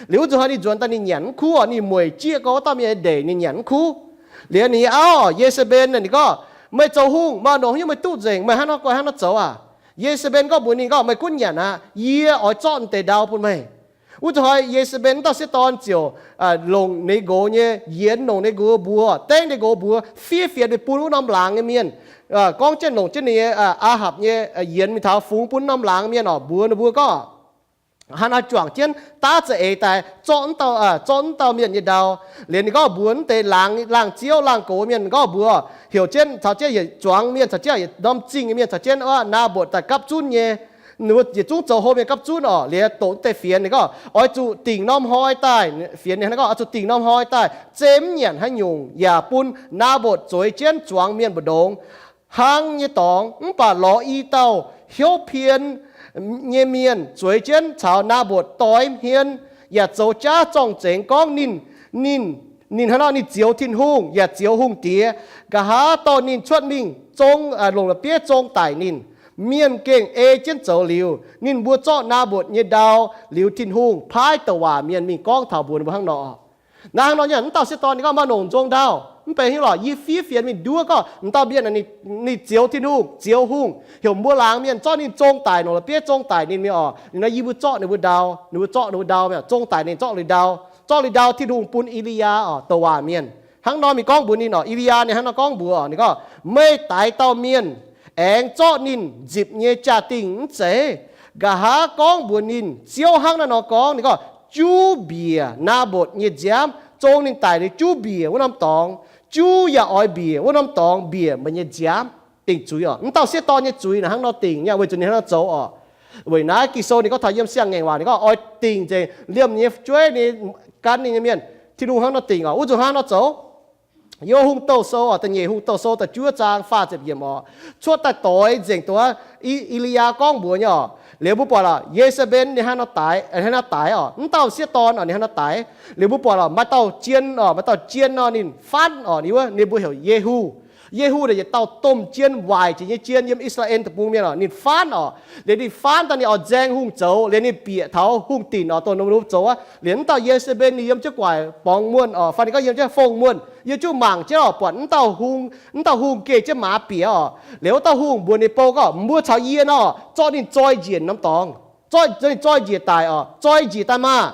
Liuz wuov nzunc hnoi ninh nzuonx daaih ninh nyanc mv kuv orqc, ninh mueic jieqv gorx wuov dauh mienh nyei ndeic ninh nyanc mv kuv. Liuz ninh auv, Ye^se^mben, ninh gorngv, meih zoux hungh, meih longc haaix nyungc meih duqv nzengc, meih hnangv nor guai hnangv nor zoux aac? Ye^se^mben gorngv mbuox ninh gorngv, meih gunv nyanc aqv, yie oix zorqv deix ndau bun meih. Wuov nzunc hnoi Ye^se^mben dauh sieqv dorn ziouc longc ninh nqox nyei yienx, longc ninh nqox mbuox, dengv ninh nqox mbuox, fiev fienx mingh bun wuov norm laangz nyei mienh. Gorngv jienv longc jienv ninh nyei, Aa^hapc nyei yienx mingh taux fungx bun norm laangz mienh orqc, mbuox ninh mbuo gorngv, hnangv naaiv juangc jienv daav za'eix daaih zorqv, zorqv wuov dauh mienh nyei ndau. Liuz ninh gorngv mbuox wuov deix laangz, laangz ziouv laangz gox mienh gorngv mbuox, heuc jienv caux jienv yietc zuangx mienh, caux jienv yietc norm zingh nyei mienh, caux jienv wuov Naa^mbotc daaih gapv zunv nyei. Yietc zungv zoux hlo mienh gapv zunv orqc. Liuz doqc wuov deix fienx ninh gorngv, oix zuqc dingc norm hnoi daaih, fienx ninh gorngv, oix zuqc dingc norm hnoi daaih, zeiz mv nyanc haaix nyungc, yaac bun Naa^mbotc zueiz jienv zuangx mienh mbu'ndongx hnangv nyei dorngx. Mv baac lorz i dauh hnyouv pien nyei mienh zueiz jienv caux Naa^mbotc doix hmien, yaac zoux jaav zorng-zengx gorngv ninh, ninh, ninh hnangv nor ninh zioux Tin-Hungh yaac zioux hungh diex. Nqa'haav dorh ninh cuotv mingh zong, longc la'bieiv zong daic ninh. Mienh gengh ei jienv zoux liuz, ninh mbuo zorqv Naa^mbotc nyei ndau. Liuz Tin-Hungh paaiv douc waac mienh mingh gorngv taux mbuox ninh mbuo hnangv nor. Naaiv hnangv nor nyei, mv dauh sieqv dorn ninh gorngv, maaih longc nzong ndau, mv benx haaix nyungc lorqc, yie fiev fienx mingh nduov gorngv m'dauh mienh ninh zioux Tin-Hungh, zioux hungh, heuc mbuo laangz mienh zorqv ninh zong daic, longc la'bieiv zong daic ninh mingh orqc. Ninh nor, yie mbuo zorqv ninh mbuo ndau, ninh mbuo zorqv ninh mbuo ndau, zong daic ninh, zorqv liuz ndau, zorqv liuz ndau Tin-Hungh bun E^li^yaa orqc, douc waac mienh hnangv nor mingh gorngv mbuox ninh orqc. E^li^yaa ninh hnangv nor gorngv mbuox ninh gorngv, meih daix dauh mienh, aengx zorqv ninh nzipc nyei jaa-dingh mv zeiz? Nqa'haav gorngv mbuox ninh, Ziouv hnangv naaiv nor gorngv, ninh gorngv, juv mbiec Naa^mbotc nyei nziaamv. Zong ninh daic liuz juv mbiec wuov norm dorngx, juv yaac oix mbiec wuov norm dorngx mbiec meih nyei nziaamv. Dingc zuiz orqc. Mv dauh sieqv dorn nyei zuiz naaic hnangv nor dingc nyei, weic zuqc ninh hnangv nor zoux orqc. Weic naaiv Ging-Sou ninh gorngv taux yiem siang-ngaengc waac ninh gorngv oix dingc nzengc liemh nyei jueiv, ninh gan ninh nyei mienh. Tin-Hungh hnangv nor dingc orqc. Wuov nzunc hnangv nor zoux. Yiem Hungh Douh Sou orqc, da'nyeic Hungh Douh Sou da'juov zaang faah ziepc yiemc orqc, cuotv daaih doix nzengc duqv E^li^yaa gorngv mbuox nyei orqc. Liuz mbuo buatc lorqc, Ye^se^mben ninh hnangv nor daix, hnangv nor daix orqc. Mv dauh sieqv dorn orqc ninh hnangv nor daix. Liuz mbuo buatc lorqc, maaih dauh jien orqc, maaih dauh jien nor ninh faanv orqc, ninh wuov ninh mbuo heuc Yehu. Yehu naaic yietc dauh domh jien, waaic jiex nyei jien yiem I^saa^laa^en Deic-Bung mienh oc. Ninh faanv oc, liuz ninh faanv daaih ninh oix nzaeng hungh zoux, liuz ninh bieqc taux hungh dinc oc, dongh norm zoux aqv. Liuz wuov dauh Ye^se^mben ninh yiem jienv gu'nguaaic borngz muonh oc, fai ninh gorngv yiem jienv fong muonh, yiem jienv mangc jienv oc, buatc wuov dauh hungh, wuov dauh hungh geh jienv maaz bieqc oc. Liuz wuov dauh hungh mbuox ninh bou gorngv, Mbuo caux yie nor, zorqv ninh zoi njiec norm dorngx, zorqv ninh zoi njiec daic oc, zoi njiec daaih maah!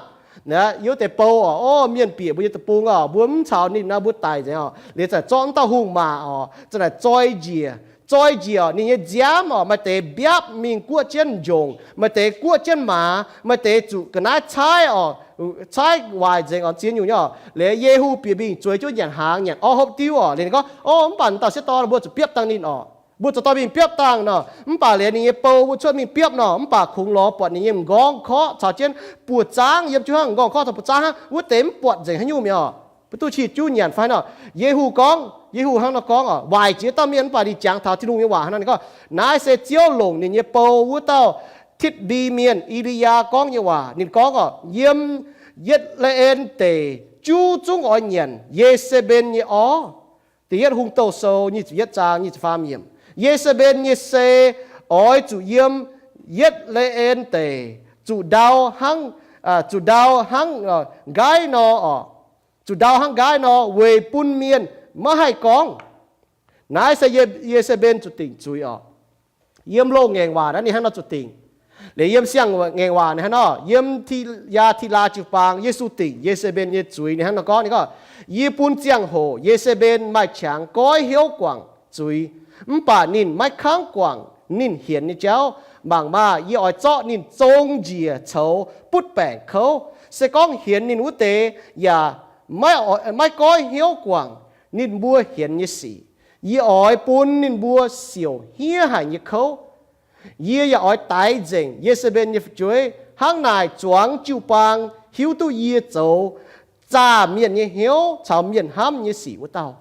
Yiem wuov deix bou oc, o, mienh bieqc mbuo nyei deic-bung oc, mbuo mv caux ninh nor, mbuo daic nzengc oc. Liuz zanc zorqv wuov dauh hungh maac oc, zanc naaic zoi njiec, zoi njiec oc, ninh nyei nziaamv oc, maaih deix mbiapv mingh guoqv jienv njongc, maaih deix guoqv jienv maaz, maaih deix zuqc ga'naaiv caaiv oc, caaiv waaic nzengc oc, ziex nyungc nyei oc. Liuz Yehu bieqc mingh zueiz jienv nyanc hnaangx, nyanc orv hopv diuv oc. Liuz ninh gorngv, O, mv baac dauh sieqv dorn, mbuo zuqc biopv dangh ninh oc. Mbuo zuqc dorh mingh biopv dangh nor. Mv baac liuz ninh nyei bou mbuo cuotv mingh biopv nor, mv baac kungx lorz buatc ninh nyei m'nqorngv korqv caux jienv buoz-zaangv yiem jienv hnangv, m'nqorngv korqv caux buoz-zaangv hnangv, wuov deix mv buatc nzengc haaix nyungc mi'aqv oc. Mbuo duqv qiex juv nyanc fai nor. Yehu gorngv, Yehu hnangv nor gorngv oc, waaic jiex dauh mienh mv baac ninh jangx taux Tin-Hungh nyei waac hnangv nor. Ninh gorngv, Naaiv se Ziouv longc ninh nyei bou wuov dauh Titv^mbi Mienh I^li^yaa gorngv nyei waac. Ninh gorngv oc, Yiem Ye^le^en Deic juv zungv oix nyanc Ye^se^mben nyei orv. Da'yietv Hungh Douh Sou nyic ziepc yietv zaang nyic ziepc faam yiemc. Ye^se^mben nyei sei oix zuqc yiem Ye^le^en Deic zuqc ndau hnangv, zuqc ndau hnangv nqaiv nor oc. Zuqc ndau hnangv nqaiv nor weic bun mienh maiv haih gorngv, Naaiv se Ye^se^mben zuqc dingc zuiz oc. Yiem loz-ngaengc waac naaiv ninh hnangv nor zuqc dingc. Liuz yiem siang-ngaengc waac naaiv hnangv nor, yiem Ti, Yaa^ti^laa jiu-baang Yesu dingc Ye^se^mben nyei zuiz. Ninh hnangv nor gorngv, ninh gorngv, Yie bun ziangh hoc Ye^se^mben maaih qangx goiv hnyouv guangc zuiz, mv baac ninh maiv kangv guangc ninh hienx nyei jauv. Mangc maah! Yie oix zorqv ninh zong njiec coux butv baengc kouv. Se gorngv hienx ninh wuov deix yaac maiv goiv hnyouv guangc ninh mbuo hienx nyei sic, yie oix bun ninh mbuo siouc hniev haic nyei kouv. Yie yaac oix daix nzengc Ye^se^mben nyei fu'jueiv. Hnangv naaic zuangx jiu-baang hiuv duqv yie zoux zaah mienh nyei hnyouv caux mienh hnamv nyei sic wuov dauh.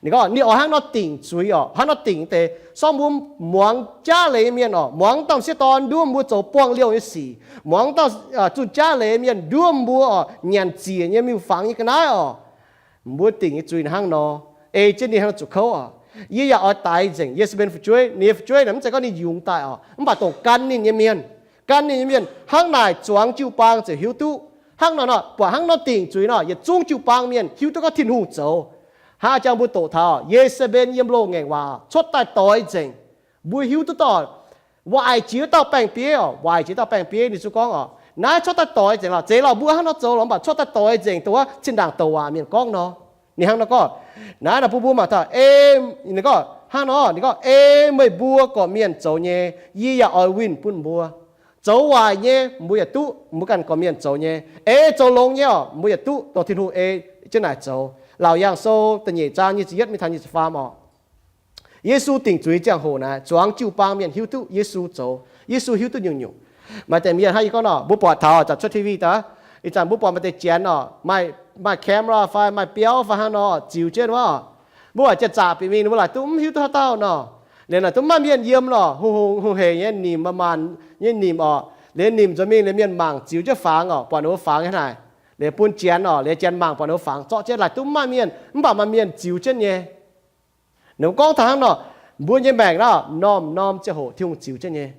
Ninh gorngv ninh oix hnangv nor dingc zuiz oc, hnangv nor dingc deix sorng mbuo muangx jaav leiz mienh oc, muangx dauh sieqv dorn nduov mbuo zoux buangh liouh nyei sic, muangx dauh zunh jaav leiz mienh nduov mbuo oc, nyanc ziec nyei, miuc-fangx nyei ga'naaiv oc. Mbuo dingc nyei zuiz hnangv nor, ei jienv ninh hnangv nor zuqc kouv oc. Yie yaac oix daix nzengc Ye^se^mben fu'jueiv. Ninh nyei fu'jueiv naaic mv zeiz gorngv ninh yungz daaih oc, mv baac dongh gan ninh nyei mienh, gan ninh nyei mienh. Hnangv naaic zuangx jiu-baang ziouc hiuv duqv. Hnangv nor nor, buatc hnangv nor dingc zuiz nor, yietc zungv jiu-baang mienh hiuv duqv gorngv Tin-Hungh zoux. Hnangv jang mbuo doqc taux Ye^se^mben yiem loz-ngaengc waac cuotv daaih doix nzengc. Mbuo hiuv duqv dorh waaic jiex dauh baeng-bieiv oc, waaic jiex dauh baeng-bieiv. Ninh zuqc gorngv oc, naaiv cuotv daaih doix nzengc lorqc, zeiz lorqc, mbuo hnangv nor zoux lorqc, mv baac cuotv daaih doix nzengc dongh wuov zinh ndaangc douc waac mienh gorngv nor. Ninh hnangv nor gorngv, naaiv naaic bun mbuo mangc taux, ninh gorngv hnangv nor, ninh gorngv, Ei meih mbuo gorqv-mienh zoux nyei, yie yaac oix winh bun mbuo. Zoux waaic nyei mbuo yaac duqv, mbuo ganh gorqv-mienh zoux nyei. Ei zoux longx nyei oc, mbuo yaac duqv dongh Tin-Hungh ei jienv naaic zoux. Laauc Yaangh Sou da'nyeic zaang nyic ziepc yietv mingh taux nyic ziepc faam oc. Yesu dingc zuiz ziangh hoc naaic, zuangx jiu-baang mienh hiuv duqv Yesu zoux, Yesu hiuv duqv nyungc-nyungc. Maaih deix mienh hnangv yie gorngv nor, mbuo buatc taux zanc cuotv T V daaih, ih zanc mbuo buatc maaih deix janx oc, maaih, maaih camera fai maaih biauv fai hnangv nor ziux jienv wuov. Mbuo aac janx-zaqc bieqc mingh ninh mbuo laaic duqv mv hiuv duqv haaix dauh nor. Liuz naaic duqv maaih mienh yiem lorqc, hungh hungh hungh hec nyei nimc, maaih maanc nyei nimc oc. Liuz nimc nzuonx mingh liuz mienh mangc ziux jienv fangx oc, buatc ninh mbuo fangx hnangv naaic. Liuz bun janx oc, liuz janx mangc buatc ninh mbuo fangx zorqv jienv, laaic duqv maaih mienh, mv baac maaih mienh ziux jienv nyei. Ninh mbuo gorngv taux hnangv nor, mbuo nyei maengc naaiv normh norm ziangh hoc Tin-Hungh ziux jienv nyei.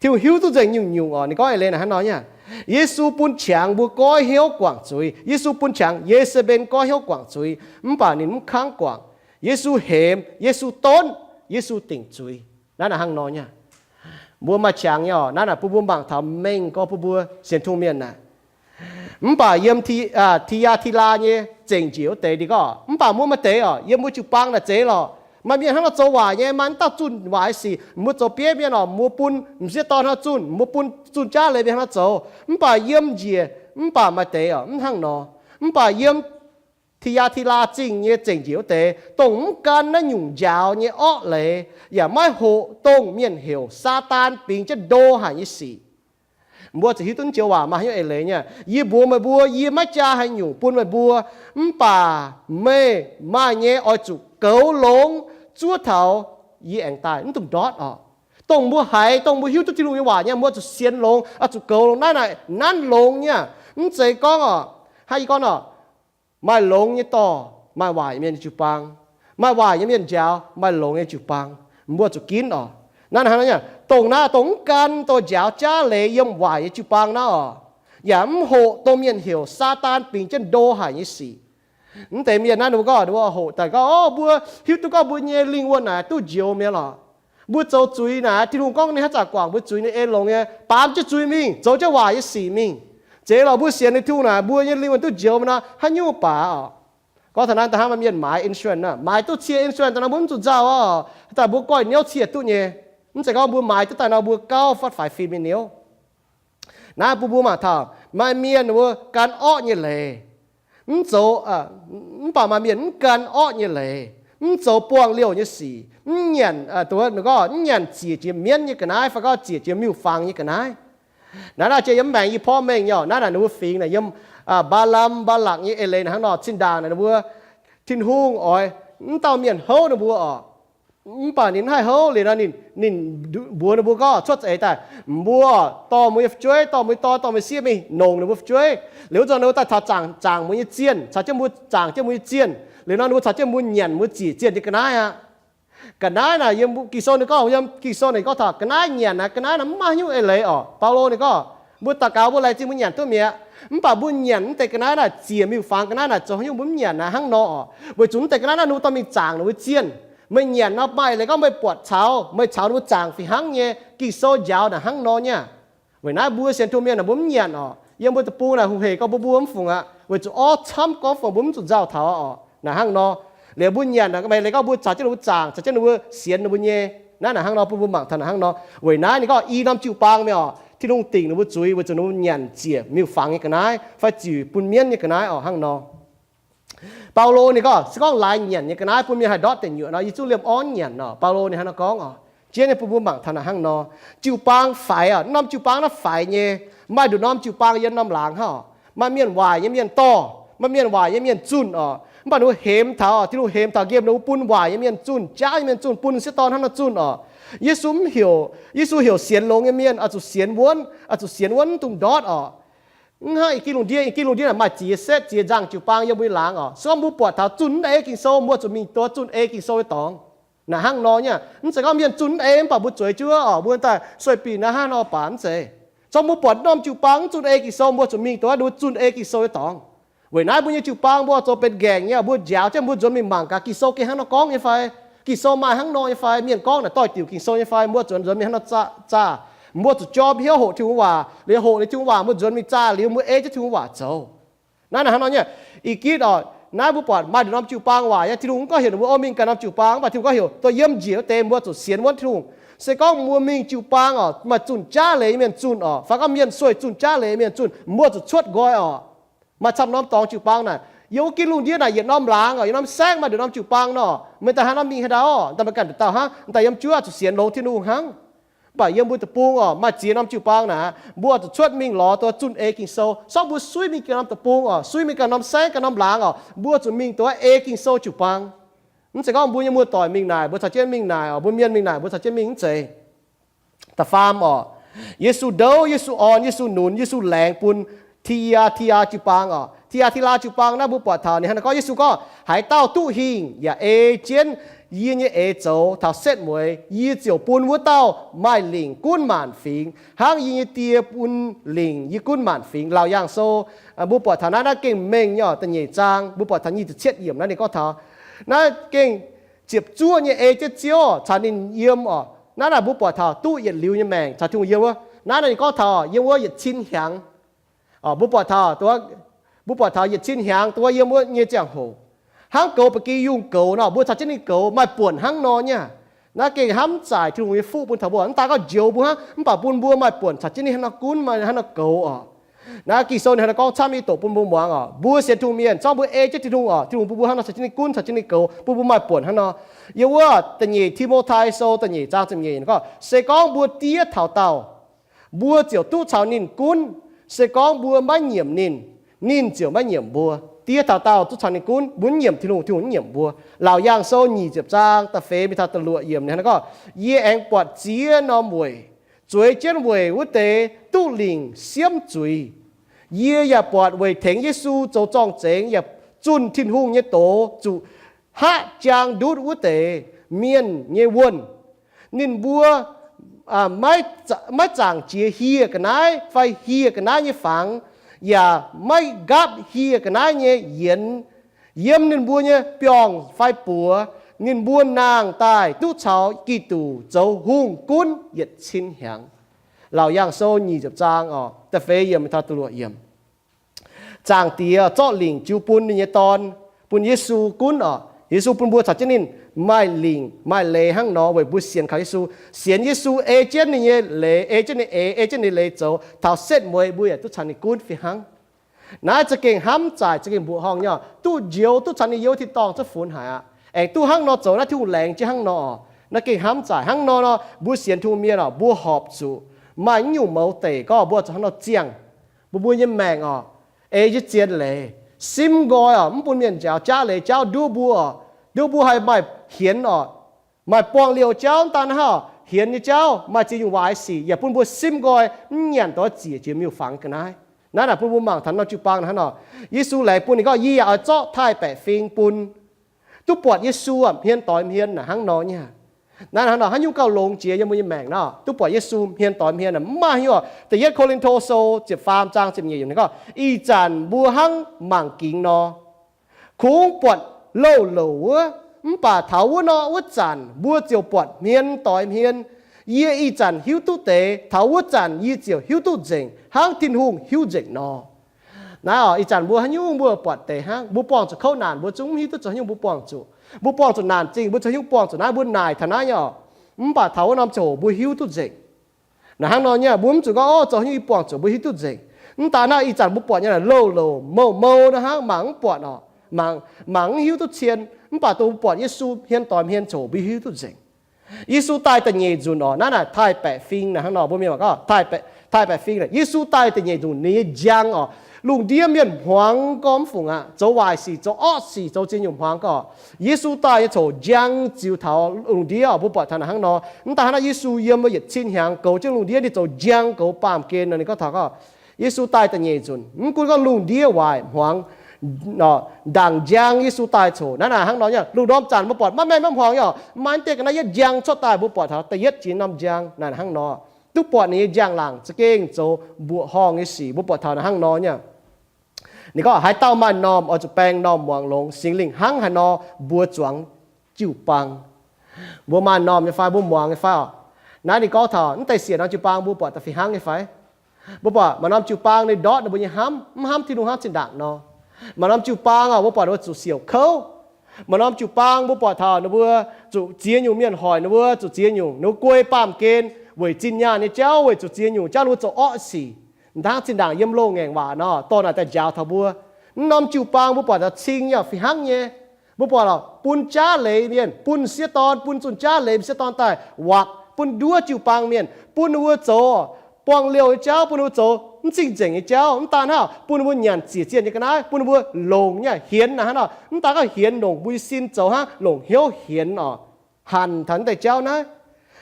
Tin-Hungh hiuv duqv nzengc nyungc-nyungc oc. Ninh gorngv eix leiz naaic hnangv nor nyei, Yesu bun qangx mbuo goiv hnyouv guangc zuiz. Yesu bun qangx Ye^se^mben goiv hnyouv guangc zuiz, mv baac ninh mv kangv guangc. Yesu hemx, Yesu donv, Yesu dingc zuiz. Naaiv naaic hnangv nor nyei. Mbuo maaih qangx nyei oc. Naaiv naaic bun mbuo mangc taux mengh gorx bun mbuo sienx Tin-Hungh mienh naaic. Mv baac yiem Ti, Ti^yaa^ti^laa nyei zengc njiec wuov deix ninh gorngv, mv baac mbuo maaih deix oc, yiem mbuo jiu-baang naaic zeiz lorqc. Maaih mienh hnangv nor zoux waaic nyei, maaih mv dauh zunh waaic sic, mbuo zoux bieiv mienh oc, mbuo bun m'sieqv dorn hnangv zunh, mbuo bun zunh jaav leiz mienh hnangv nor zoux. Mv baac yiem njiec, mv baac maaih deix oc, mv hnangv nor. Mv baac yiem Ti^yaa^ti^laa Zingh nyei zengc njiec wuov deix, dongh mv gan naaiv nyungc njaaux nyei orqv leiz, yaac maiv hoqc dongh mienh heuc Saadaan bingx jienv ndo haic nyei sic. Mbuo ziouc hiuv duqv joux waac maaih haaix nyungc eix leiz nyei. Yie mbuox meih mbuo, yie maiv jaa haaix nyungc bun meih mbuo, mv baac meih maaih nyei oix zuqc goux longx zuov taux yie aengx daaih, mv dungx ndortv oc. Dongh mbuo haiz, dongh mbuo hiuv duqv Tin-Hungh nyei waac nyei, mbuo zuqc sienx longx, oix zuqc goux longx. Naaiv naaic nanv longx nyei. Mv zeiz gorngv oc, hnangv yie gorngv oc, maaih longx nyei dorh, maaih waaic mienh nyei jiu-baang. Maaih waaic nyei mienh njaaux maaih longx nyei jiu-baang, mbuo zuqc ginv oc. Naaiv hnangv naaiv, dongh naaiv dongh mv gan dongh njaaux jaav leiz yiem waaic nyei jiu-baang naaiv oc, yaac mv hoqc dongh mienh heuc Saadaan bingx jienv ndo haic nyei sic. Mv deix mienh naaiv ninh mbuo gorngv, ninh mbuo hoqc daaih gorngv, o, mbuo hiuv duqv gorngv mbuo nyei lingh wuonh naaic duqv njoux mi'aqv lorqc. Mbuo zoux zuiz naaic, Tin-Hungh gorngv ninh haaix zanc guangc mbuo zuiz, ninh ei longx nyei, baamz jienv zuiz mingh, zoux jienv waaic nyei sic mingh. Zeiz lorqc, mbuo sienx ninh Tin-Hungh naaic, mbuo nyei lingh wuonh duqv njoux mi'aqv, haaix nyungc baac oc. Gorngv taux naaiv, da'hnangv maaih mienh maaiz insurance naaic, maaiz duqv cie insurance daaih nor mbuo mv zuqc nzauh oc. Daaih mbuo goiv niouv cie duqv nyei. Mv zeiz gorngv mbuo maaiz duqv daaih nor mbuo gauh fatv faix fim nyei niouv. Naaiv bun mbuo mangc taux maaih mienh wuov gan orqv nyei leiz, mv zoux, mv baac maaih mienh mv gan orqv nyei leiz, mv zoux buangh liouh nyei sic, mv nyanc, gorngv mv nyanc ziec jiex mienv nyei ga'naaiv fai gorngv ziec jiex miuc-fangx nyei ga'naaiv. Naaiv naaic jiex yiem maengx yie porv mengh nyei oc. Naaiv naaic ninh mbuo fingx naaic yiem Mbaa^lam, Mbaa^lakc nyei eix leiz naaic hnangv nor, zinh ndaangc naaic ninh mbuo, Tin-Hungh oix, mv dauh mienh houv ninh mbuo oc. Mv baac ninh mv haih houv liuz nor, ninh, ninh mbuox ninh mbuo gorngv, cuotv za'eix daaih, mbuo dorh mbuo nyei fu'jueiv, dorh mbuo nyei dorn, dorh mbuo nyei sieqv mingh nongc ninh mbuo fu'jueiv. Liuz wuov zanc ninh mbuo daaih taux zaangc, zaangc mbuo nyei zienh, caux jienv mbuo zaangc jienv mbuo nyei zienh. Liuz nor ninh mbuo caux jienv mbuo nyanc mbuo ziec zienh nyei ga'naaiv aqv. Ga'naaiv naaic yiem Ging-Sou ninh gorngv, yiem Ging-Sou ninh gorngv taux ga'naaiv nyanc naaic, ga'naaiv naaic mv maaih haaix nyungc eix leiz oc. Baulo ninh gorngv, mbuo daux gaux mbuo laengz zingh mbuo nyanc duqv mi'aqv. Mv baac mbuo nyanc mv deix ga'naaiv naaic ziec miuc-fangx ga'naaiv naaic zoux haaix nyungc mbuo mv nyanc naaic hnangv nor oc. Weic zuqc mv deix ga'naaiv naaic ninh mbuo dorh mingh zaangc ninh mbuo zienh. Meih nyanc nor maaih eix leiz gorngv meih buatc caux, meih caux ninh mbuo zaangc fih hnangv nyei. Ging-Sou njaaux naaic hnangv nor nyei. Weic naaiv mbuo sienx Tin-Hungh mienh naaic mbuo mv nyanc oc. Yiem mbuo deic-bung naaic hungh hec gorngv mbuo mbuo mv fungc aqv, weic zuqc orv camv gorngv fungc mbuo mv zuqc nzauh taux oc. Naaic hnangv nor, liuz mbuo nyanc naaic, maaih eix leiz gorngv mbuo caux jienv ninh mbuo zaangc, caux jienv ninh mbuo sienx ninh mbuo nyei. Naaiv naaic hnangv nor bun mbuo mangc taux naaic hnangv nor. Weic naaiv ninh gorngv i norm jiu-baang mi'aqv oc, Tin-Hungh dingc ninh mbuo zuiz weic zuqc ninh mbuo nyanc ziec miuc-fangx nyei ga'naaiv fai ziec bun mienv nyei ga'naaiv oc hnangv nor. Baulo ninh gorngv, se gorngv laaix nyanc nyei ga'naaiv bun mienh haih ndortv deic nyuoqc nor, yie zungv liemh orv nyanc oc. Baulo ninh hnangv nor gorngv oc. Jienv nyei bun mbuo mangc taux naaic hnangv nor. Jiu-baang faix oc, norm jiu-baang naaiv faix nyei. Maaih nduqc norm jiu-baang yiem norm laangz hnangv oc. Maaih mienh waaic nyei mienh dorh, maaih mienh waaic nyei mienh zunh oc. Mv baac ninh mbuo hemx taux, Tin-Hungh hemx taux nqemh ninh mbuo bun waaic nyei mienh zunh, jaav nyei mienh zunh, bun sieqv dorn hnangv nor zunh oc. Yesu mv heuc, Yesu heuc sienx longx nyei mienh oix zuqc sienx wuonv, oix zuqc sienx wuonv mv dungx ndortv oc. Mv hnangv i gin lungh ndiev, i gin lungh ndiev naaic maaih ziex setv ziex nzangc jiu-baang yiem mbuo nyei laangz oc. Se gorngv mbuo buatc taux zunh mv deix ei Ging-Sou, mbuo zuqc mingh duqv zunh ei Ging-Sou nyei dorngx. Naaic hnangv nor nyei. Mv zeiz gorngv mienh zunh mv deix mv baac mbuo zueiz jienv oc, mbuo daaih sueih bieqc naaiv hnangv nor baac mv zeiz. Se gorngv mbuo buatc norm jiu-baang mv zunh ei Ging-Sou, mbuo zuqc mingh duqv zunh ei Ging-Sou nyei dorngx. Weic naaiv mbuo nyei jiu-baang mbuo zoux benx nqaengc nyei, mbuo njaaux jienv mbuo nzuonx mingh mangc gaax Ging-Sou gengh hnangv nor gorngv nyei fai, Ging-Sou maaih hnangv nor nyei fai, mienh gorngv naaic doix-diuc Ging-Sou nyei fai, mbuo zuqc nzuonx mingh hnangv nor zaah. Mbuo zuqc jorm hnyouv hoqc Tin-Hungh waac, liuz hoqc liuz Tin-Hungh waac mbuo nzuonx mingh zaah liuz mbuo ei jienv Tin-Hungh waac zoux. Naaiv naaic hnangv nor nyei. Ih gitv oc, naaiv mbuo buatc maaih nduqc norm jiu-baang waaic nyei, Tin-Hungh mv gorngv heuc ninh mbuo o mingh ganh norm jiu-baang, mv baac Tin-Hungh gorngv heuc dongh yiem njiec wuov deix mbuo zuqc sienx wuonv Tin-Hungh. Se gorngv mbuo mingh jiu-baang oc, maaih zunh jaav leiz nyei mienh zunh oc, fai gorngv mienh sueih zunh jaav leiz nyei mienh zunh, mbuo zuqc cuotv nqoi oc. Maaih camv norm dorngx jiu-baang naaic, yiem wuov gin lungh ndiev naaic yietc norm laangz oc, yietc norm saengv maaih nduqc norm jiu-baang nor, meih daaih haaix norm mingh haaix ndau oc, daaih meih ganh nduqc dauh hnangv, daaih yiem juov zuqc sienx longx Tin-Hungh hnangv. Mv baac yiem mbuo deic-bung oc, maaih ziex norm jiu-baang naaic, mbuo zuqc cuotv mingh lorz duqv zunh ei Ging-Sou. Se gorngv mbuo suiv mingh ganh norm deic-bung oc, suiv mingh ganh norm saengv ganh norm laangz oc, mbuo zuqc mingh duqv ei Ging-Sou jiu-baang. Mv zeiz gorngv mbuo nyei muoz-doic mingh naaic, mbuo caux jienv mingh naaic oc, mbuo mienh mingh naaic, mbuo caux jienv mingh, mv zeiz. Da'faam oc, Yesu ndouv, Yesu orn, Yesu nunz, Yesu laengz bun Ti^aa^ti^aa jiu-baang oc. Ti^aa^ti^laa jiu-baang naaiv mbuo buatc taux ninh hnangv naaiv gorngv, Yesu gorngv, Haaix dauh duqv hingh yaac ei jienv yie nyei eix zoux taux setv mueiz, yie ziouc bun wuov dauh maaih lingc gunv maanc fingx, hnangv yie nyei Die bun lingc yie gunv maanc fingx. Laauc Yaangh Sou, mbuo buatc taux naaiv, naaiv gengh mengh nyei oc, da'nyeic zaang, mbuo buatc taux nyic ziepc cietv yiemc naaiv ninh gorngv taux naaiv gengh ziepc zuoqv nyei ei jienv Ziouv caux ninh yiem oc. Naaiv naaic mbuo buatc taux duqv yietc liuz nyei maengc caux Tin-Hungh yiem wuov. Naaiv naaic ninh gorngv taux yiem wuov yietc cin hnyangx. Mbuo buatc taux, mbuo buatc taux yietc cin hnyangx dongh wuov yiem wuov nyei ziangh hoc, hnangv goux ba'gi yungh goux nor, mbuo caux jienv ninh goux maaih buonc hnangv nor nyei. Naaiv gengh hnamv zaaic Tin-Hungh nyei fuqv bun taux mbuo. Mv daaih gorngv njoux mbuo hnangv, mv baac bun mbuo maaih buonc caux jienv ninh hnangv nor gunv, maaih hnangv nor goux oc. Naaiv Ging-Sou ninh hnangv nor gorngv camv nyei doqc bun mbuo muangx oc. Mbuo sienx Tin-Hungh mienh, se gorngv mbuo ei jienv Tin-Hungh oc, Tin-Hungh bun mbuo hnangv nor caux jienv ninh gunv, caux jienv ninh goux, bun mbuo maaih buonc hnangv nor. Yiem wuov da'nyeic Ti^mo^tai Sou da'nyeic zaang ziepc nyeic gorngv, se gorngv mbuo diev taux daauh, mbuo ziouc duqv caux ninh gunv. Se gorngv mbuo maiv nyiemc ninh, ninh ziouc maiv nyiemc mbuo. Diev taux daauh duqv caux ninh gunv, mbuo mv nyiemc Tin-Hungh, Tin-Hungh mv nyiemc mbuo. Laauc Yaangh Sou nyic ziepc zaang da'feix mingh taux da'luoqc yiemc ninh hnangv nor gorngv, Yie aengx buatc ziex norm weic, zueiz jienv weic wuov deix duqv lingc siemv zuiz. Yie yaac buatc weic tengx Yesu zoux zorng-zengx yaac zunh Tin-Hungh nyei doz zuqc haav jaang ndutv wuov deix mienh nyei wuonh. Ninh mbuo maiv zaangc jiex hieh ga'naaiv fai hieh ga'naaiv nyei fangx, yaac maiv nqaapv hieh ga'naaiv nyei yienx. Yiem ninh mbuo nyei biorngh fai buoz, ninh mbuo nangh daaih duqv caux Giduc zoux hungh gunv yietc cin hnyangx. Laauc Yaangh Sou nyic ziepc zaang oc, da'feix yiemc taux da'luoqc yiemc. Zaangc Diex zorqv lingc jiu bun ninh nyei Dorn, bun Yesu gunv oc. Yesu bun mbuo caux jienv ninh maaih lingc maaih leiz hnangv nor weic mbuo sienx kaux Yesu. Sienx Yesu ei jienv ninh nyei leiz, ei jienv ninh eix, ei jienv ninh leiz zoux, taux setv mueiz mbuo yaac duqv caux ninh gunv fih hnangv. Naaiv za'gengh hnamv zaaic, za'gengh mbuoqc horngh nyei oc. Duqv njoux, duqv caux ninh youz tin-dorngh cuotv funx haic aqv. Aengx duqv hnangv nor zoux, naaiv Tin-Hungh laengz jienv hnangv nor oc. Naaiv gengh hnamv zaaic. Hnangv nor nor, mbuo sienx Tin-Hungh mienh oc, mbuo horpc zuqc maaih naaiv nyungc mouz deic gorngv mbuo zuqc hnangv nor ziangh mbuo, mbuo nyei maengc oc, ei jienv zien leiz, simv nqoi oc, mv bun mienh njaaux jaav leiz jaauv nduov mbuo oc, nduov mbuo haih maaih hienx oc, maaih buangh liouh jauv. Mv daan hnangv, hienx nyei jauv, maaih ziex nyungc waaic sic yaac bun mbuo simv nqoi, mv nyanc doix ziec jiex miuc-fangx ga'naaiv. Naaiv naaic bun mbuo mangc taux norm jiu-baang naaiv hnangv nor. Yesu laengz bun ninh gorngv, Yie yaac oix zorqv taaih-baeqc fing bun. Duqv buatc Yesu hmien doix hmien naaic hnangv nor nyei. Naaiv hnangv nor, haaix nyungc gauh longx jiex yiem mbuo nyei maengc nor, duqv buatc Yesu hmien doix hmien naaic mv maaih haaix nyungc. Da'yietv Ko^lin^to Sou ziepc faam zaang ziepc nyeic yiemc ninh gorngv, Ih zanc mbuo hnangv mangc gingx nor, kungx buatc louh louc wuov, mv baac taux wuov nor wuov zanc mbuo ziouc buatc hmien doix hmien. Yie ih zanc hiuv duqv deix, taux wuov zanc yie ziouc hiuv duqv nzengc, hnangv Tin-Hungh hiuv nzengc nor. Naaiv oc, ih zanc mbuo haaix nyungc mbuo buatc deix hnangv. Mbuo buangh zuqc kouv naanc mbuo zungv mv hiuv duqv zoux haaix nyungc mbuo buangh zuqc. Mbuo buangh zuqc naanc zingh mbuo zoux haaix nyungc buangh zuqc naaiv, mbuo naaic taux naaiv nyei oc. Mv baac taux wuov norm ziangh hoc mbuo hiuv duqv nzengc. Naaic hnangv nor nyei, mbuo mv zuqc gorngv, Ov, zoux haaix nyungc yie buangh zuqc, mbuo hiuv duqv nzengc. Mv daaih naaiv ih zanc mbuo buatc nyei naaic louh louc mouh mouh naaiv hnangv, mangc mv buatc oc, mangc mv hiuv duqv cien. Mv baac dongh mbuo buatc Yesu hmien doix hmien ziangh hoc mbuo hiuv duqv nzengc. Yesu daaih da'nyeic nzunc oc, naaiv naaic taaih-baeqc fing naaic hnangv nor, mbuo mienh gorngv taaih-baeqc fing naaic. Yesu daaih da'nyeic nzunc ninh nyei njang oc, lungh ndiev mienh hmuangx gorngv mv fungc aqv, zoux waaic sic, zoux orqv sic, zoux ziex nyungc hmuangx gorngv. Yesu daaih nyei ziouc njang ziux taux lungh ndiev oc, mbuo buatc taux naaic hnangv nor. Mv daan hnangv naaiv Yesu yiem yietc cin hnyangx goux jienv lungh ndiev, ninh zoux njang goux baamh gen nor. Ninh gorngv taux gorngv Yesu daaih da'nyeic nzunc, mv gunv gorngv lungh ndiev waaic hmuangx, ndaangc njang Yesu daaih coc. Naaiv naaic hnangv nor nyei, lungh ndorm zanc mbuo buatc maiv maengh maiv hmuangx nyei oc, maaih deix ga'naaiv yietv njang cuotv daaih, mbuo buatc taux da'yietv jiex norm njang naaic hnangv nor. Duqv buatc ninh nyei njang-laangc za'gengh zoux mbuoqc horngh nyei sic, mbuo buatc taux naaic hnangv nor nyei. Ninh gorngv, Haaix dauh maaih m'normh oix zuqc baeng m'normh muangx longx, Singx Lingh hnangv haaix nor mbuox zuangx jiu-baang. Mbuo maaih m'normh nyei fai mbuo muangx nyei fai oc? Naaiv ninh gorngv taux mv deix siec norm jiu-baang mbuo buatc daaih fih hnangv nyei fai? Mbuo buatc maaih norm jiu-baang ninh ndortv ninh mbuo nyei hnamv, mv hnamv Tin-Hungh hnangv zinh ndaangc nor. Maaih norm jiu-baang oc, mbuo buatc ninh mbuo zuqc siouc kouv. Maaih norm jiu-baang mbuo buatc taux ninh mbuo zuqc ziex nyungc mienh hoic ninh mbuo, zuqc ziex nyungc ninh mbuo guei baamh gen weic zinh nyaanh nyei jauv, weic zuqc ziex nyungc jauv ninh mbuo zoux orqv sic. Hnangv zinh ndaangc yiem loz-ngaengc waac nor, dorh naaic daaih njaaux taux mbuo. Mv norm jiu-baang mbuo buatc taux cing nyei fih hnangv nyei. Mbuo buatc oc, bun jaav leiz mienh, bun m'sieqv dorn, bun zunh jaav leiz m'sieqv dorn daaih wakc, bun nduov jiu-baang mienh, bun ninh mbuo zoux buangh liouh nyei jauv, bun ninh mbuo zoux mv cing-nzengc nyei jauv. Mv daan hnangv, bun ninh mbuo nyanc ziec zienh nyei ga'naaiv, bun ninh mbuo longc nyei hienx naaic hnangv nor. Mv daan gorngv hienx longc mbuo nyei sin zoux hnangv, longc hnyouv hienx oc, hanc taux mv deix jauv naaiv.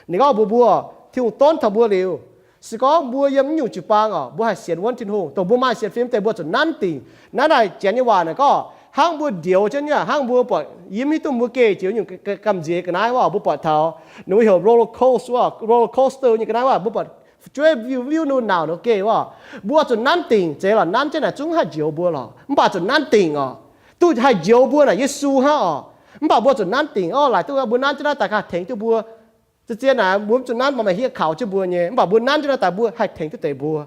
Ninh gorngv mbuox mbuo, Tin-Hungh donv taux mbuo liuz, se gorngv mbuo yiem mv nyungc jiu-baang oc, mbuo haih sienx wuonv Tin-Hungh. Dongh mbuo maaih sienx fim deix mbuo zuqc nanv dingc. Naaiv naaic Janx nyei waac naaic gorngv, hnangv mbuo ndioux jienv nyei, hnangv mbuo buatc yie mv hiuv duqv mbuo geh jiex nyungc gamh nziex ga'naaiv wuov, mbuo buatc taux ninh mbuo heuc roller coaster, roller coaster nyei ga'naaiv wuov, mbuo buatc jueiv viuv viuv ninh mbuo nauc ninh mbuo geh wuov. Mbuo zuqc nanv dingc, zeiz lorqc, nanv jienv naaic zungv haih njoux mbuo lorqc. Mv baac zuqc nanv dingc oc. Duqv haih njoux mbuo naaic Yesu hnangv oc. Mv baac mbuo zuqc nanv dingc oc, laaic duqv mbuo nanv jienv naaiv daaih haih tengx duqv mbuo. Za'gengh naaic mbuo mv zuqc nanv maaih maaih hiev kaux jienv mbuo nyei, mv baac mbuo nanv jienv naaiv daaih mbuo haih tengx duqv deix mbuo.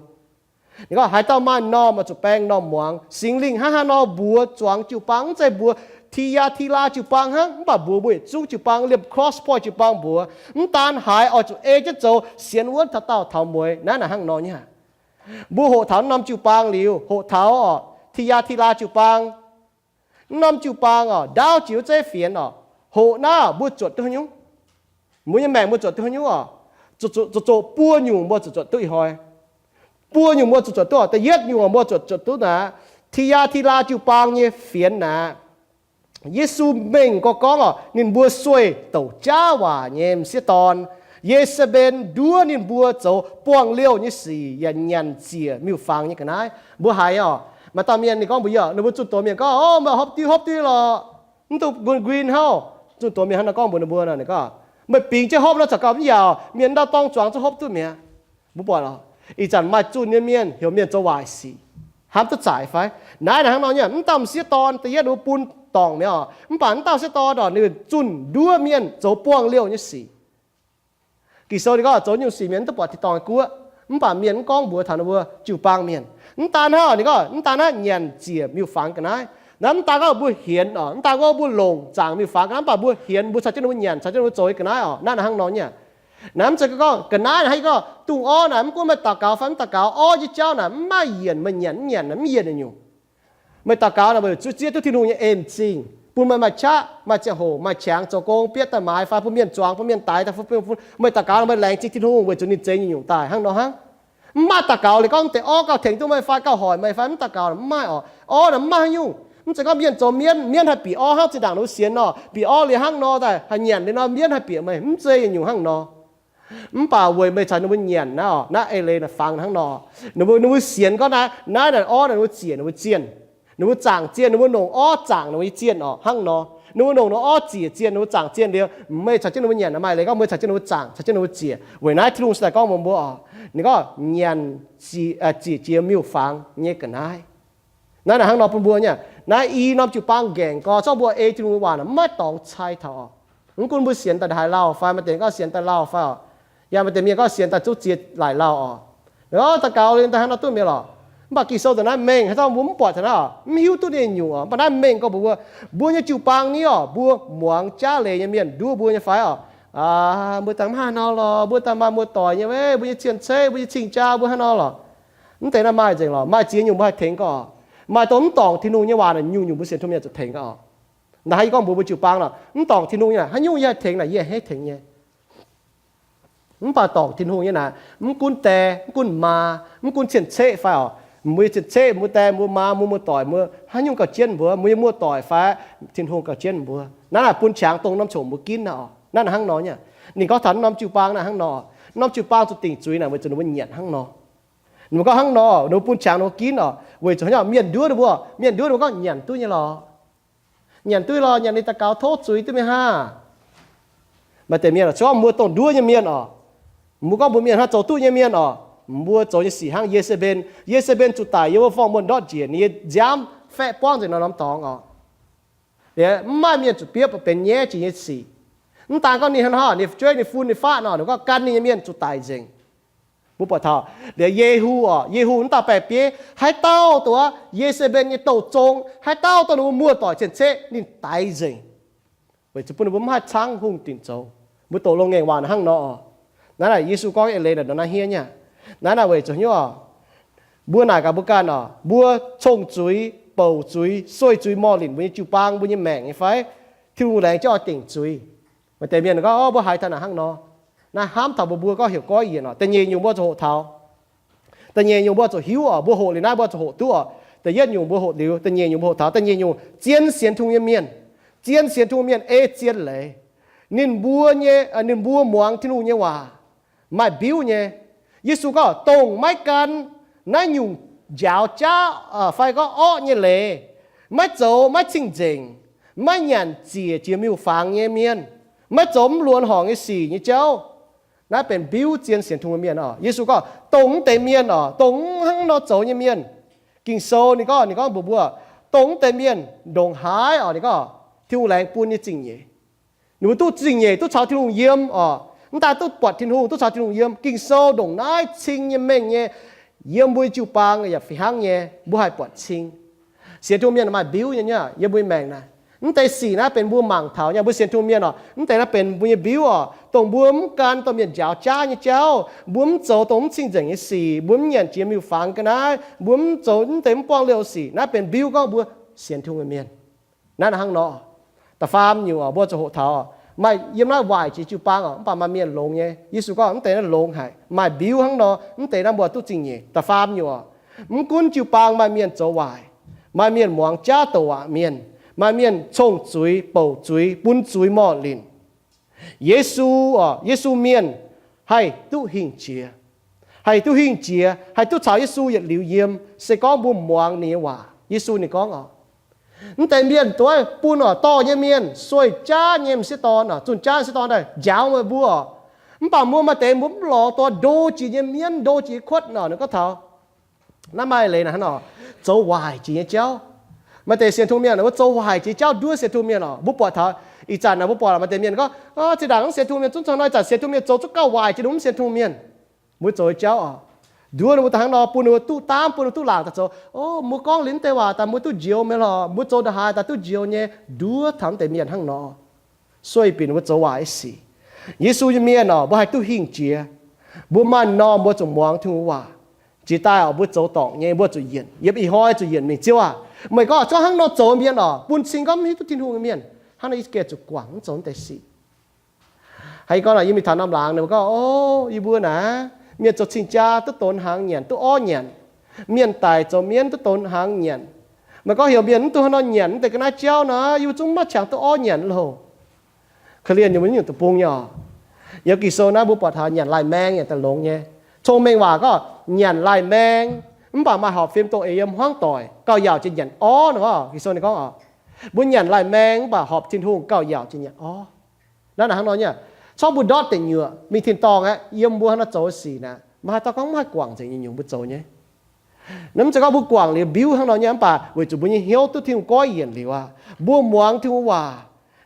Ninh gorngv, Haaix dauh maaih m'normh oix zuqc baeng m'normh muangx. Singx Lingh hnangv haaix nor mbuox zuangx jiu-baang, mv zeiz mbuox Ti^yaa^ti^laa jiu-baang hnangv, mv baac mbuox mbuo yietc zungv jiu-baang, liemh Cross Point jiu-baang mbuox. Mv daan haaix, oix zuqc ei jienv zoux, sienx wuonv taux daauh taux mueiz. Naaiv naaic hnangv nor nyei. Mbuo hoqc taux mv norm jiu-baang liuz, hoqc taux oc, Ti^yaa^ti^laa jiu-baang. Mv norm jiu-baang oc, ndaauv jiex wuov zeiv fienx oc. Hoqc naaiv mbuo zuotc duqv haaix nyungc? Mbuo nyei maengc mbuo zuotc duqv haaix nyungc oc? Zuqc, zuqc, zuqc buo nyungc mbuo zuqc zuotc duqv ih hnoi. Buo nyungc mbuo zuqc zuotc duqv oc. Da'yietv nyungc mbuo zuotc zuotc duqv naaic, Ti^yaa^ti^laa jiu-baang nyei fienx naaic. Yesu mengh gorngv gorngv oc, ninh mbuo sueih douc jaav waac nyei m'sieqv dorn. Ye^se^mben nduov ninh mbuo zoux buangh liouh nyei sic yaac nyanc ziec miuc-fangx nyei ga'naaiv. Mbuo haiz oc, maaih dauh mienh ninh gorngv mbuox yie, ninh mbuo zunh doz mienh gorngv, Ov, meih hopv diuv hopv diuv lorqc. Mv duqv nquin nquin hnangv. Zunh doz mienh hnangv naaiv gorngv mbuox ninh mbuo nor, ninh gorngv, meih bingx jienv hopv nor, zaux gauh mv yaac mienh ndau dorng zuangx zuqc hopv duqv mi'aqv. Mbuo buatc lorqc, ih zanc maaih zunh nyei mienh heuc mienh zoux waaic sic, hnamv duqv zaic fai? Naaiv naaic hnangv nor nyei, mv dauh m'sieqv dorn da'yietv ninh mbuo bun dorngc mi'aqv oc. Mv baac mv dauh m'sieqv dorn oc, ninh zunh nduov mienh zoux buangh liouh nyei sic. Ging-Sou ninh gorngv zoux nyungc sic mienh mv duqv buatc tin-dorngh guoqv. Mv baac mienh mv gorngv mbuox taux ninh mbuo jiu-baang mienh. Mv daan hnangv oc, ninh gorngv mv daan hnangv nyanc ziec miuc-fangx ga'naaiv. Naaiv mv daan gorngv mbuo hienx oc, mv daan gorngv mbuo longc zaangc miuc-fangx ga'naaiv, mv baac mbuo hienx, mbuo caux jienv ninh mbuo nyanc, caux jienv ninh mbuo zoux nyei ga'naaiv oc. Naaiv naaic hnangv nor nyei. Ga'naaiv naaic hnangv gorngv dongh orv naaic, mv gunv meih daux gaux fai mv daux gaux, orv nyei jauv naaic mv maaih yienc, meih nyanc mv nyanc naaic mv yienc nyungc. Meih daux gaux naaic meih zuqc zieqv duqv Tin-Hungh nyei en-zingh, bun meih maaih qaqv, maaih ziangh hoc, maaih qangx zoux gong, bietv daaih maaiz fai bun mienh zuangx, bun mienh daix daaih, meih daux gaux naaic meih laengz zingh Tin-Hungh weic zuqc ninh zeix nyungc-nyungc daaih hnangv nor hnangv. Mv maaih daux gaux liuz gorngv deix orv gauh tengx duqv meih fai gauh hoic meih fai mv daux gaux mv maaih oc. Orv naaic mv maaih haaix nyungc. Mv zeiz gorngv mienh zoux mienv, mienv haih bieqc orv hnangv zinh ndaangc ninh mbuo sienx nor, bieqc orv liuz hnangv nor daaih haih nyanc liuz nor mienv haih bieqc meih, mv zeiz nyungc hnangv nor. Mv baac weic meih caux ninh mbuo nyanc naaiv oc, naaiv eix leiz naaic fangx hnangv nor. Ninh mbuo, ninh mbuo sienx gorngv naaiv, naaiv naaic orv naaic ninh mbuo ziec ninh mbuo zienh, ninh mbuo zaangc zienh, ninh mbuo longc orv zaangc ninh mbuo nyei zienh oc hnangv nor. Ninh mbuo longc ninh orv ziec zienh, ninh mbuo zaangc zienh liuz, meih caux jienv ninh mbuo nyanc naaic maaih leiz gorngv meih caux jienv ninh mbuo zaangc, caux jienv ninh mbuo ziec. Weic naaiv Tin-Hungh se daaih gorngv mbuox mbuo oc, ninh gorngv nyanc ziec jiex miuc-fangx nyei ga'naaiv. Naaiv naaic hnangv nor bun mbuo nyei. Naaiv i norm jiu-baang ngaengc gorx, zorqv mbuo ei Tin-Hungh nyei waac naaic mv maaih dorngx cai taux oc. Mv gunv mbuo sienx daaih haaix lauh fai, maaih deix gorngv sienx daaih lauh fai oc. Yaac maaih deix mienh gorngv sienx daaih zouv ziex laaic lauh oc. Daux gaux liuz daaih hnangv nor duqv mi'aqv lorqc. Mv baac Ging-Sou daaih naaiv mengh haaix dauh mbuo mv buatc taux naaiv oc, mv hiuv duqv ninh nyungc oc. Mv baac naaiv mengh gorngv mbuox mbuo, mbuo nyei jiu-baang ni oc, mbuo muangx jaav leiz nyei mienh nduov mbuo nyei fai oc. Mbuo daaih mv haih nor lorqc, mbuo daaih maaih muoz-doic nyei, mbuo nyei cien-ceqv, mbuo nyei cing-jaa, mbuo haaix nor lorqc. Mv deix naaiv maaih nzengc lorqc. Maaih ziex nyungc mbuo haih tengx gorngv oc. Maaih dongh mv dorngc Tin-Hungh nyei waac naaic nyungc-nyungc mbuo sienx Tin-Hungh mienh zuqc tengx gorngv oc. Naaiv yie gorngv mbuox mbuo jiu-baang nor, mv dorngc Tin-Hungh nyei naaic haaix nyungc yie haih tengx naaic, yie haih tengx nyei. Mv baac dorngc Tin-Hungh nyei naaic, mv gunv die, mv gunv maa, mv gunv cien-ceqv fai oc, mbuo cien-ceqv, mbuo die, mbuo maa, mbuo muoz-doic, mbuo haaix nyungc gauh jienv mbuo, mbuo nyei muoz-doic fai Tin-Hungh gauh jienv mbuo. Naaiv naaic bun qangx dongh norm qongx mbuo ginv naaic oc. Naaiv naaic hnangv nor nyei. Ninh gorngv taux norm jiu-baang naaic hnangv nor, norm jiu-baang zuqc dingc zuiz naaic weic zuqc ninh mbuo nyanc hnangv nor. Ninh mbuo gorngv hnangv nor, ninh mbuo bun qangx ninh mbuo ginv oc, weic zuqc haaix nyungc, mienh nduov ninh mbuo, mienh nduov ninh mbuo gorngv nyanc duqv nyei lorqc. Nyanc duqv lorqc, nyanc liuz daux gaux tov zuiz duqv mingh hnangv. Maaih deix mienh oc, se gorngv mbuo dongh nduov nyei mienh oc, mbuo gorngv mbuox mienh hnangv zoux duqv nyei mienh oc, mbuo zoux nyei sic hnangv Ye^se^mben. Ye^se^mben zuqc daic yiem wuov forng-muonh ndortv njiec, ninh nyei nziaamv faeqv buangv nzengc nor norm dorngx oc. Liuz mv maaih mienh zuqc biopv benx nyaiv jiex nyei sic. Mv daan gorngv ninh hnangv nor, ninh fu'jueiv, ninh fun, ninh faqv nor, ninh gorngv gan ninh nyei mienh zuqc daic nzengc. Mbuo buatc taux liuz Yehu oc, Yehu mv dauh baeng-bieiv, haaix dauh dongh Ye^se^mben nyei douh zong, haaix dauh dongh ninh mbuo muoz-doic cien-ceqv, ninh daix nzengc, weic zuqc bun ninh mbuo mv haih caangv hungh dinc zoux. Mbuo doqc loz-ngaengc waac hnangv nor oc. Naaiv naaic Yesu gorngv eix leiz naaic ndongc naaiv hniev nyei. Naaiv naaic weic zuqc hnyouv oc, mbuo naaic gaax mbuo ganh oc, mbuo cong-zuiz, bouc zuiz, sueih zuiz, morh linc mbuo nyei jiu-baang, mbuo nyei maengc nyei fai? Tin-Hungh laengz jienv oix dingc zuiz. Maaih deix mienh gorngv, o, mbuo haiz taux naaic hnangv nor. Naaiv hnamv taux mbuo, mbuo gorngv heuc goiv yienc oc. Da'nyeic nyungc mbuo zuqc hoqc taux, da'nyeic nyungc mbuo zuqc hiuv oc, mbuo hoqc liuz naaiv mbuo zuqc hoqc duqv oc. Da'yietv nyungc mbuo hoqc liuz, da'nyeic nyungc mbuo hoqc taux, da'nyeic nyungc zien sienx Tin-Hungh nyei mienh, zien sienx Tin-Hungh mienh ei zien leiz. Ninh mbuo nyei, ninh mbuo muangx Tin-Hungh nyei waac, maaih mbiuv nyei. Yesu gorngv, dongh maiv gan naaiv nyungc njaaux jaav fai gorngv orqv nyei leiz, maiv zoux maiv cing-nzengc, maiv nyanc ziec jiex miuc-fangx nyei mienh, maiv zoux mv luonx horngc nyei sic nyei jauv, naaiv benx mbiuv zien sienx Tin-Hungh mienh oc. Yesu gorngv, dongh mv deix mienh oc, dongh mv hnangv nor zoux nyei mienh, Ging-Sou ninh gorngv, ninh gorngv mbuox mbuo, dongh mv deix mienh ndongc haaix oc, ninh gorngv Tin-Hungh laengz bun nyei zingh nyeic. Ninh mbuo duqv zingh nyeic, duqv caux Tin-Hungh yiem oc. Mv daan duqv buatc Tin-Hungh, duqv caux Tin-Hungh yiem. Ging-Sou ndongc naaiv cing nyei mengh nyei, yiem mbuo nyei jiu-baang yaac fih hnangv nyei, mbuo haih buatc cing. Sienx Tin-Hungh mienh maaih mbiuv nyei, yiem mbuo nyei maengc naaic. Mv deix sic naaiv benx mbuo mangc taux nyei, mbuo sienx Tin-Hungh mienh oc, mv deix naaiv benx mbuo nyei mbiuv oc. Dongh mbuo mv gan dongh mienh njaaux jaav nyei jauv, mbuo mv zoux dongh mv cing-nzengc nyei sic, mbuo mv nyanc jiex miuc-fangx ga'naaiv, mbuo mv zoux mv deix mv buangh liouh sic, naaiv benx mbiuv gorngv mbuo sienx Tin-Hungh mienh. Naaiv hnangv nor, da'faam nyungc oc, mbuo zuqc hoqc taux, maaih yiem naaiv waaic jiex jiu-baang oc, mv baac maaih mienh longx nyei. Yesu gorngv mv deix naaiv longx haic, maaih mbiuv hnangv nor, mv deix naaiv mbuo duqv zingh nyeic. Da'faam nyungc oc, mv gunv jiu-baang maaih mienh zoux waaic, maaih mienh muangx jaav douc waac mienh, maaih mienh cong-zuiz, bouc zuiz, bun zuiz morh linc. Yesu oc, Yesu mienh haih duqv hingh jiex, haih duqv hingh jiex, haih duqv caux Yesu yietc liuz yiem, se gorngv mbuo muangx ninh nyei waac. Yesu ninh gorngv oc, Mv deix mienh duqv bun oc, dorh nyei mienh, sueih jaav nyei m'sieqv dorn oc, zunh jaav m'sieqv dorn daaih njaaux meih mbuo oc. Mv baac mbuo maaih deix mbuo mv lorz dorh ndo jiex nyei mienv, ndo jiex kuotv nor, ninh gorngv taux naaiv maaih leiz naaic hnangv nor, zoux waaic jiex nyei jauv. Maaih deix sienx tungh mienh mbuo zoux waaic jiex jauv nduov sienx tungh mienh oc. Mbuo buatc taux ih zanc naaic mbuo buatc maaih deix mienh gorngv, zinh ndaangc mv sienx tungh mienh zungv zoux nor, ih zanc sienx tungh mienh zoux zuqc gauh waaic jiex ninh mv sienx tungh mienh. Mbuo zoux nyei jauv oc, nduov ninh mbuo daaih hnangv nor, bun ninh mbuo duqv daamv, bun ninh mbuo duqv laangc daaih zoux. O, mbuo gorngv liuz mv deix waac daaih mbuo duqv njoux mi'aqv lorqc, mbuo zoux ndongc haaix daaih duqv njoux nyei, nduov taux mv deix mienh hnangv nor. Sueih binc ninh mbuo zoux waaic sic. Yesu nyei mienh oc, mbuo haih duqv hingh jiex. Mbuo maaih norm mbuo zuqc muangx Tin-Hungh waac. Jiex daaih oc, mbuo zoux dorngc nyei, mbuo zuqc yienc, yiem ih hnoi zuqc yienc mingh, Ziouv aac, meih gorngv zuqc hnangv nor zoux mienh oc, bun cing gorngv mv hiuv duqv Tin-Hungh nyei mienh hnangv nor, yie gengh zuqc guangc mv zoux mv deix sic. Haaix gorngv naaic, yie mingh taux norm laangz ninh gorngv, o, yie mbuo naaic mienh zoux cing-jaa duqv donx hnaangx nyanc, duqv orv nyanc. Mienh daic zoux mienv duqv donx hnaangx nyanc. Meih gorngv heuc mienh mv duqv hnangv nor nyanc mv deix ga'naaiv jauv nor, yie mbuo zungv mv maaih qangx duqv orv nyanc loh. Korv-lienh nyei mbuo nyungc deic-bung nyei oc. Yiem Ging-Sou naaiv mbuo buatc taux nyanc laih maeng nyanc daaih longx nyei. Cong-mengh waac gorngv nyanc laih maeng, mv baac maaih horpc fim dongh eix yiem hmuangv doic gauh yaauc jiex nyanc orv nor. Ging-Sou ninh gorngv oc, mbuo nyanc laih maeng mv baac horpc Tin-Hungh gauh yaauc jiex nyanc orv. Naaiv naaic hnangv nor nyei. Corc mbuo ndortv deic nyuoqc mingh tin-dorngh aqv, yiem mbuo hnangv nor zoux sic naaic, maiv haih dorh gorngv mv haih guangc nzengc nyei nyungc mbuo zoux nyei. Naaiv mv zeiz gorngv mbuo guangc liuz mbiuv hnangv nor nyei, mv baac weic zuqc mbuo nyei hnyouv duqv Tin-Hungh goiv yienc liuz aqv, mbuo muangx Tin-Hungh waac.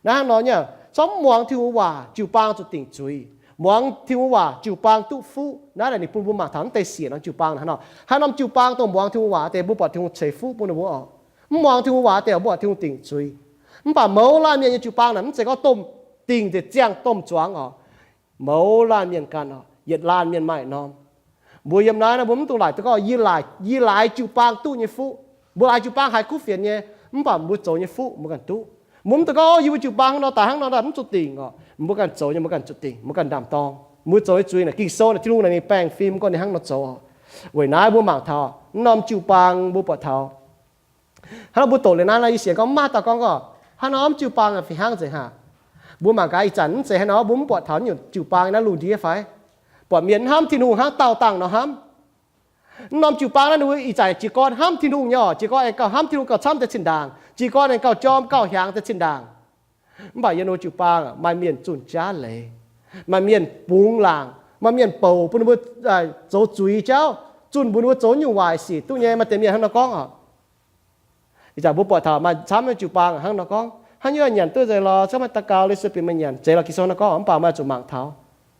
Naaiv hnangv nor nyei, corc mv muangx Tin-Hungh waac jiu-baang zuqc dingc zuiz. Muangx Tin-Hungh waac jiu-baang duqv fuqv. Naaiv naaic ninh bun mbuo mangc taux mv deix siec norm jiu-baang naaic hnangv nor. Haaix norm jiu-baang dongh muangx Tin-Hungh waac deix mbuo buatc Tin-Hungh ceix fuqv bun ninh mbuo oc. Mv muangx Tin-Hungh waac deix mbuo buatc Tin-Hungh dingc zuiz. Mv baac mouz laanh mienh nyei jiu-baang naaic mv zeiz gorngv domh dingc nzengc ziangh domh zuangx oc. Mouz laanh mienh ganh oc, yietc laanh mienh maaih norm. Mbuo yiem naaiv nor mbuo mv dungx laaic duqv gorngv, yie laaix, yie laaix jiu-baang duqv nyei fuqv. Mbuo laaix jiu-baang haiz kuv fienx nyei, mv baac mbuo zoux nyei fuqv mbuo ganh duqv. Mbuo mv dungx gorngv, o, yie mbuo jiu-baang hnangv nor daaih hnangv nor daaih mv zuqc dingc oc. Mbuo ganh zoux nyei mbuo ganh zuqc dingc, mbuo ganh ndaam-dorng. Mbuo zoux nyei zuiz naaic Ging-Sou naaic Tin-Hungh naaic ninh baengh fim gorngv ninh hnangv nor zoux oc. Weic naaiv mbuo mangc taux mv norm jiu-baang mbuo buatc taux hnangv nor mbuo doqc liuz naaiv nor, yie sienx gorngv mv maaih dauh gorngv gorqv, hnangv norm jiu-baang fih hnangv nzengc haac. Mbuo mangc gaax ih zanc mv zeiz haaix nor, mbuo mv buatc taux nyungc jiu-baang naaiv lungh ndiev fai? Buatc mienh mv hnamv Tin-Hungh hnangv dauh dangh nor hnamv. Mv norm jiu-baang naaiv ninh mbuo ih zanc jiez gorn hnamv Tin-Hungh nyei oc, jiez gorn aengx gauh hnamv Tin-Hungh gauh camv deix zinh ndaangc, jiez gorn aengx gauh jorm gauh hiaangx deix zinh ndaangc. Mv baac yiem ninh mbuo jiu-baang maaih mienh zunh jaav leiz, maaih mienh bungx laangc, maaih mienh bouc bun ninh mbuo zoux zuiz jauv, zunh mbuox ninh mbuo zoux nyungc waaic sic duqv nyei. Maaih deix mienh hnangv nor gorngv oc. Ih zanc mbuo buatc taux maaih camv nyei jiu-baang hnangv nor gorngv, hnangv nyungc nyanc duqv nzengc lorqc, camv maaih daux gaux liuz sueih binc meih nyanc zeiz lorqc, Ging-Sou hnangv nor gorngv. Mv baac maaih zuqc mangc taux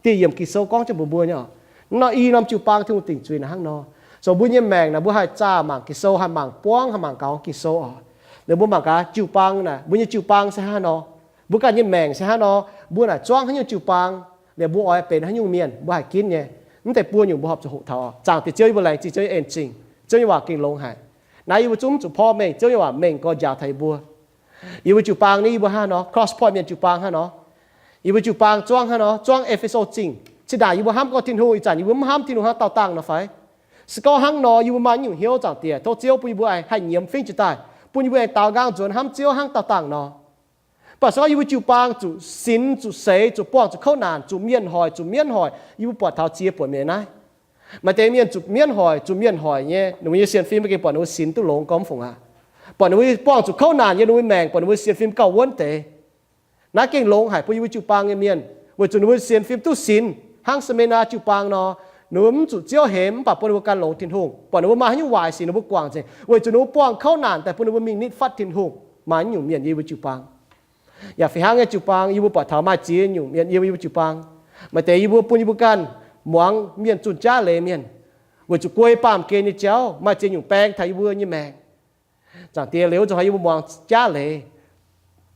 dieh yiemc Ging-Sou gorngv jienv mbuox mbuo nyei oc. Mv norm i norm jiu-baang Tin-Hungh dingc zuiz naaic hnangv nor. Zoux mbuo nyei maengc naaic mbuo haih zaah mangc Ging-Sou, haih mangc buangv, haih mangc gaux Ging-Sou oc. Liuz mbuo mangc gaax jiu-baang naaic, mbuo nyei jiu-baang se hnangv nor, mbuo ganh nyei maengc se hnangv nor, mbuo naaic zuangv haaix nyungc jiu-baang, liuz mbuo oix benx haaix nyungc mienh mbuo haih ginv nyei. Mv deix buo nyungc mbuo horpc zuqc hoqc taux oc. Zaangc Diex Ziouv yie mbuo laengz zingh Ziouv nyei en zingh, Ziouv nyei waac gengh longx haic. Naaiv yie mbuo zungv mv zuqc porv mengh, Ziouv nyei waac mengh gorx njaaux taux yie mbuo. Yie mbuo jiu-baang ni, yie mbuo hnangv nor, Cross Point mienh jiu-baang hnangv nor. Yie mbuo jiu-baang zuangv hnangv nor, zuangv E^fe^so Zingh. Zinh ndaangc yie mbuo hnamv gorngv Tin-Hungh, ih zanc yie mbuo mv hnamv Tin-Hungh hnangv dauh dangh nor fai? Se gorngv hnangv nor, yie mbuo maaih nyungc hnyouv, Zaangc Diex, tov Ziouv bun yie mbuo haih nyiemz fingx jiez daaih, bun yie mbuo aengx daaux nqaang nzuonx hnamv Ziouv hnangv dauh dangh nor. Mv baac se gorngv yie mbuo jiu-baang zuqc sinx, zuqc seix, zuqc buangh zuqc kouv naanc, zuqc mienh hoic, zuqc mienv hoic, yie mbuo buatc taux ziex buonc mi'aqv naaiv. Maaih deix mienh zuqc mienv hoic, zuqc mienh hoic nyei, ninh mbuo nyei sienx fim maiv gengh buatc ninh mbuo sinx duqv longx gormx fungc aqv. Buatc ninh mbuo buangh zuqc kouv naanc yiem ninh mbuo maengc, buatc ninh mbuo sienx fim gauh wuonv deix. Naaiv gengh longx haic bun yie mbuo jiu-baang nyei mienh, weic zuqc ninh mbuo sienx fim duqv sinx hnangv Smirna jiu-baang nor. Ninh mbuo mv zuqc Ziouv hemx, mv baac bun ninh mbuo gan longx Tin-Hungh. Buatc ninh mbuo maaih haaix nyungc waaic sic ninh mbuo guangc nzengc, weic zuqc ninh mbuo buangh kouv naanc daaih bun ninh mbuo mingh nitv fatv Tin-Hungh. Maaih nyungc mienh yiem yie mbuo jiu-baang. Yaac fih hnangv nyei jiu-baang, yie mbuo buatc taux maaih ziex nyungc mienh yiem yie mbuo jiu-baang. Maaih deix yie mbuo bun yie mbuo ganh muangx mienh zunh jaav leiz mienh, weic zuqc guei baamh gen nyei jauv maaih ziex nyungc baeng taux yie mbuo nyei maengc. Zaangc Diex, liuz zuqc haih yie mbuo muangx jaav leiz,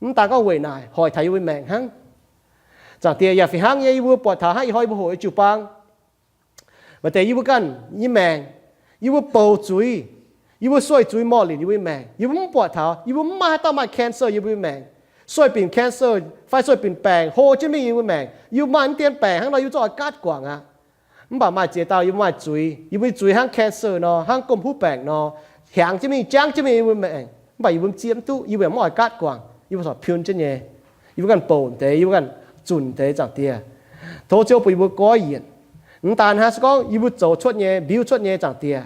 mv daan gorngv weic naaic hoic taux yie mbuo maengc hnangv. Zaangc Diex, yaac fih hnangv nyei yie mbuo buatc taux hnangv ih hnoi yie mbuo hoqc nyei jiu-baang, maaih deix yie mbuo ganh nyei maengc, yie mbuo bouc zuiz, yie mbuo sueih zuiz morh linc yie mbuo nyei maengc, yie mbuo mv buatc taux, yie mbuo mv maaih haaix dauh maaih cancer yiem yie mbuo nyei maengc, sueih binc cancer fai sueih binc baengc hlo jienv mingh yiem yie mbuo maengc. Yie mbuo maaih mv dien baengc hnangv nor, yie mbuo zungv oix gaatv guangc aqv. Mv baac maaih ziex dauh yie mbuo maaih zuiz, yie mbuo nyei zuiz hnangv cancer nor, hnangv gomh huv baengc nor, hiaangx jienv mingh, jangv jienv mingh yie mbuo maengc. Mv baac yie mbuo mv zieqv mv duqv, yie mbuo yaac mv oix gaatv guangc, yie mbuo corc piun jienv nyei. Yie mbuo ganh bouc deix, yie mbuo ganh zunc deix, Zaangc Diex. Tov Ziouv bun yie mbuo goiv yienc. Mv daan hnangv, se gorngv yie mbuo zoux cuotv nyei, mbiuv cuotv nyei, Zaangc Diex,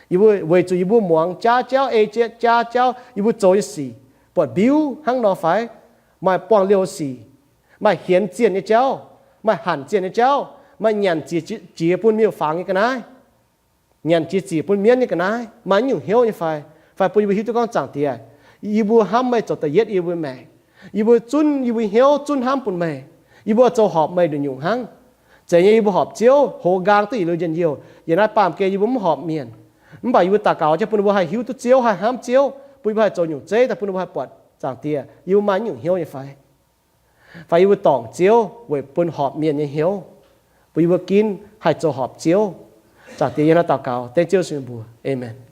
yie mbuo weic zuqc yie mbuo muangx jaav jauv, ei jieqv jaav jauv, yie mbuo zoux nyei sic, buatc mbiuv hnangv nor fai? Maaih buangh liouh sic, maaih hienx zienh nyei jauv, maaih hanc zienh nyei jauv, maaih nyanc jiex, jiex bun miuc-fangx nyei ga'naaiv, nyanc jiex zic bun mienv nyei ga'naaiv, maaih nyungc hnyouv nyei fai? Fai bun yie mbuo hiuv duqv gorngv, Zaangc Diex, yie mbuo hnamv meih zoux da'yietv yie mbuo maengc. Yie mbuo zunv yie mbuo hnyouv, zunv hnamv bun meih. Yie mbuo zoux horpc meih nduqc nyungc hnangv. Zeiz nyei yie mbuo horpc Ziouv, hoz nqaang duqv yietc liuz njien-youh. Yiem naaiv baamh gen yie mbuo mv horpc mienh. Mv baac yie mbuo daux gaux jienv bun ninh mbuo haih hiuv duqv Ziouv, haih hnamv Ziouv, bun ninh mbuo haih zoux nyungc zeiv daaih, bun ninh mbuo haih buatc, Zaangc Diex, yie mbuo maaih nyungc hnyouv nyei fai? Fai yie mbuo dorngc Ziouv weic bun horpc mienh nyei hnyouv, bun yie mbuo ginv haih zoux horpc Ziouv. Zaangc Diex, yie hnangv naaiv daux gaux dengv Ziouv Yesu mbuox. Aamen.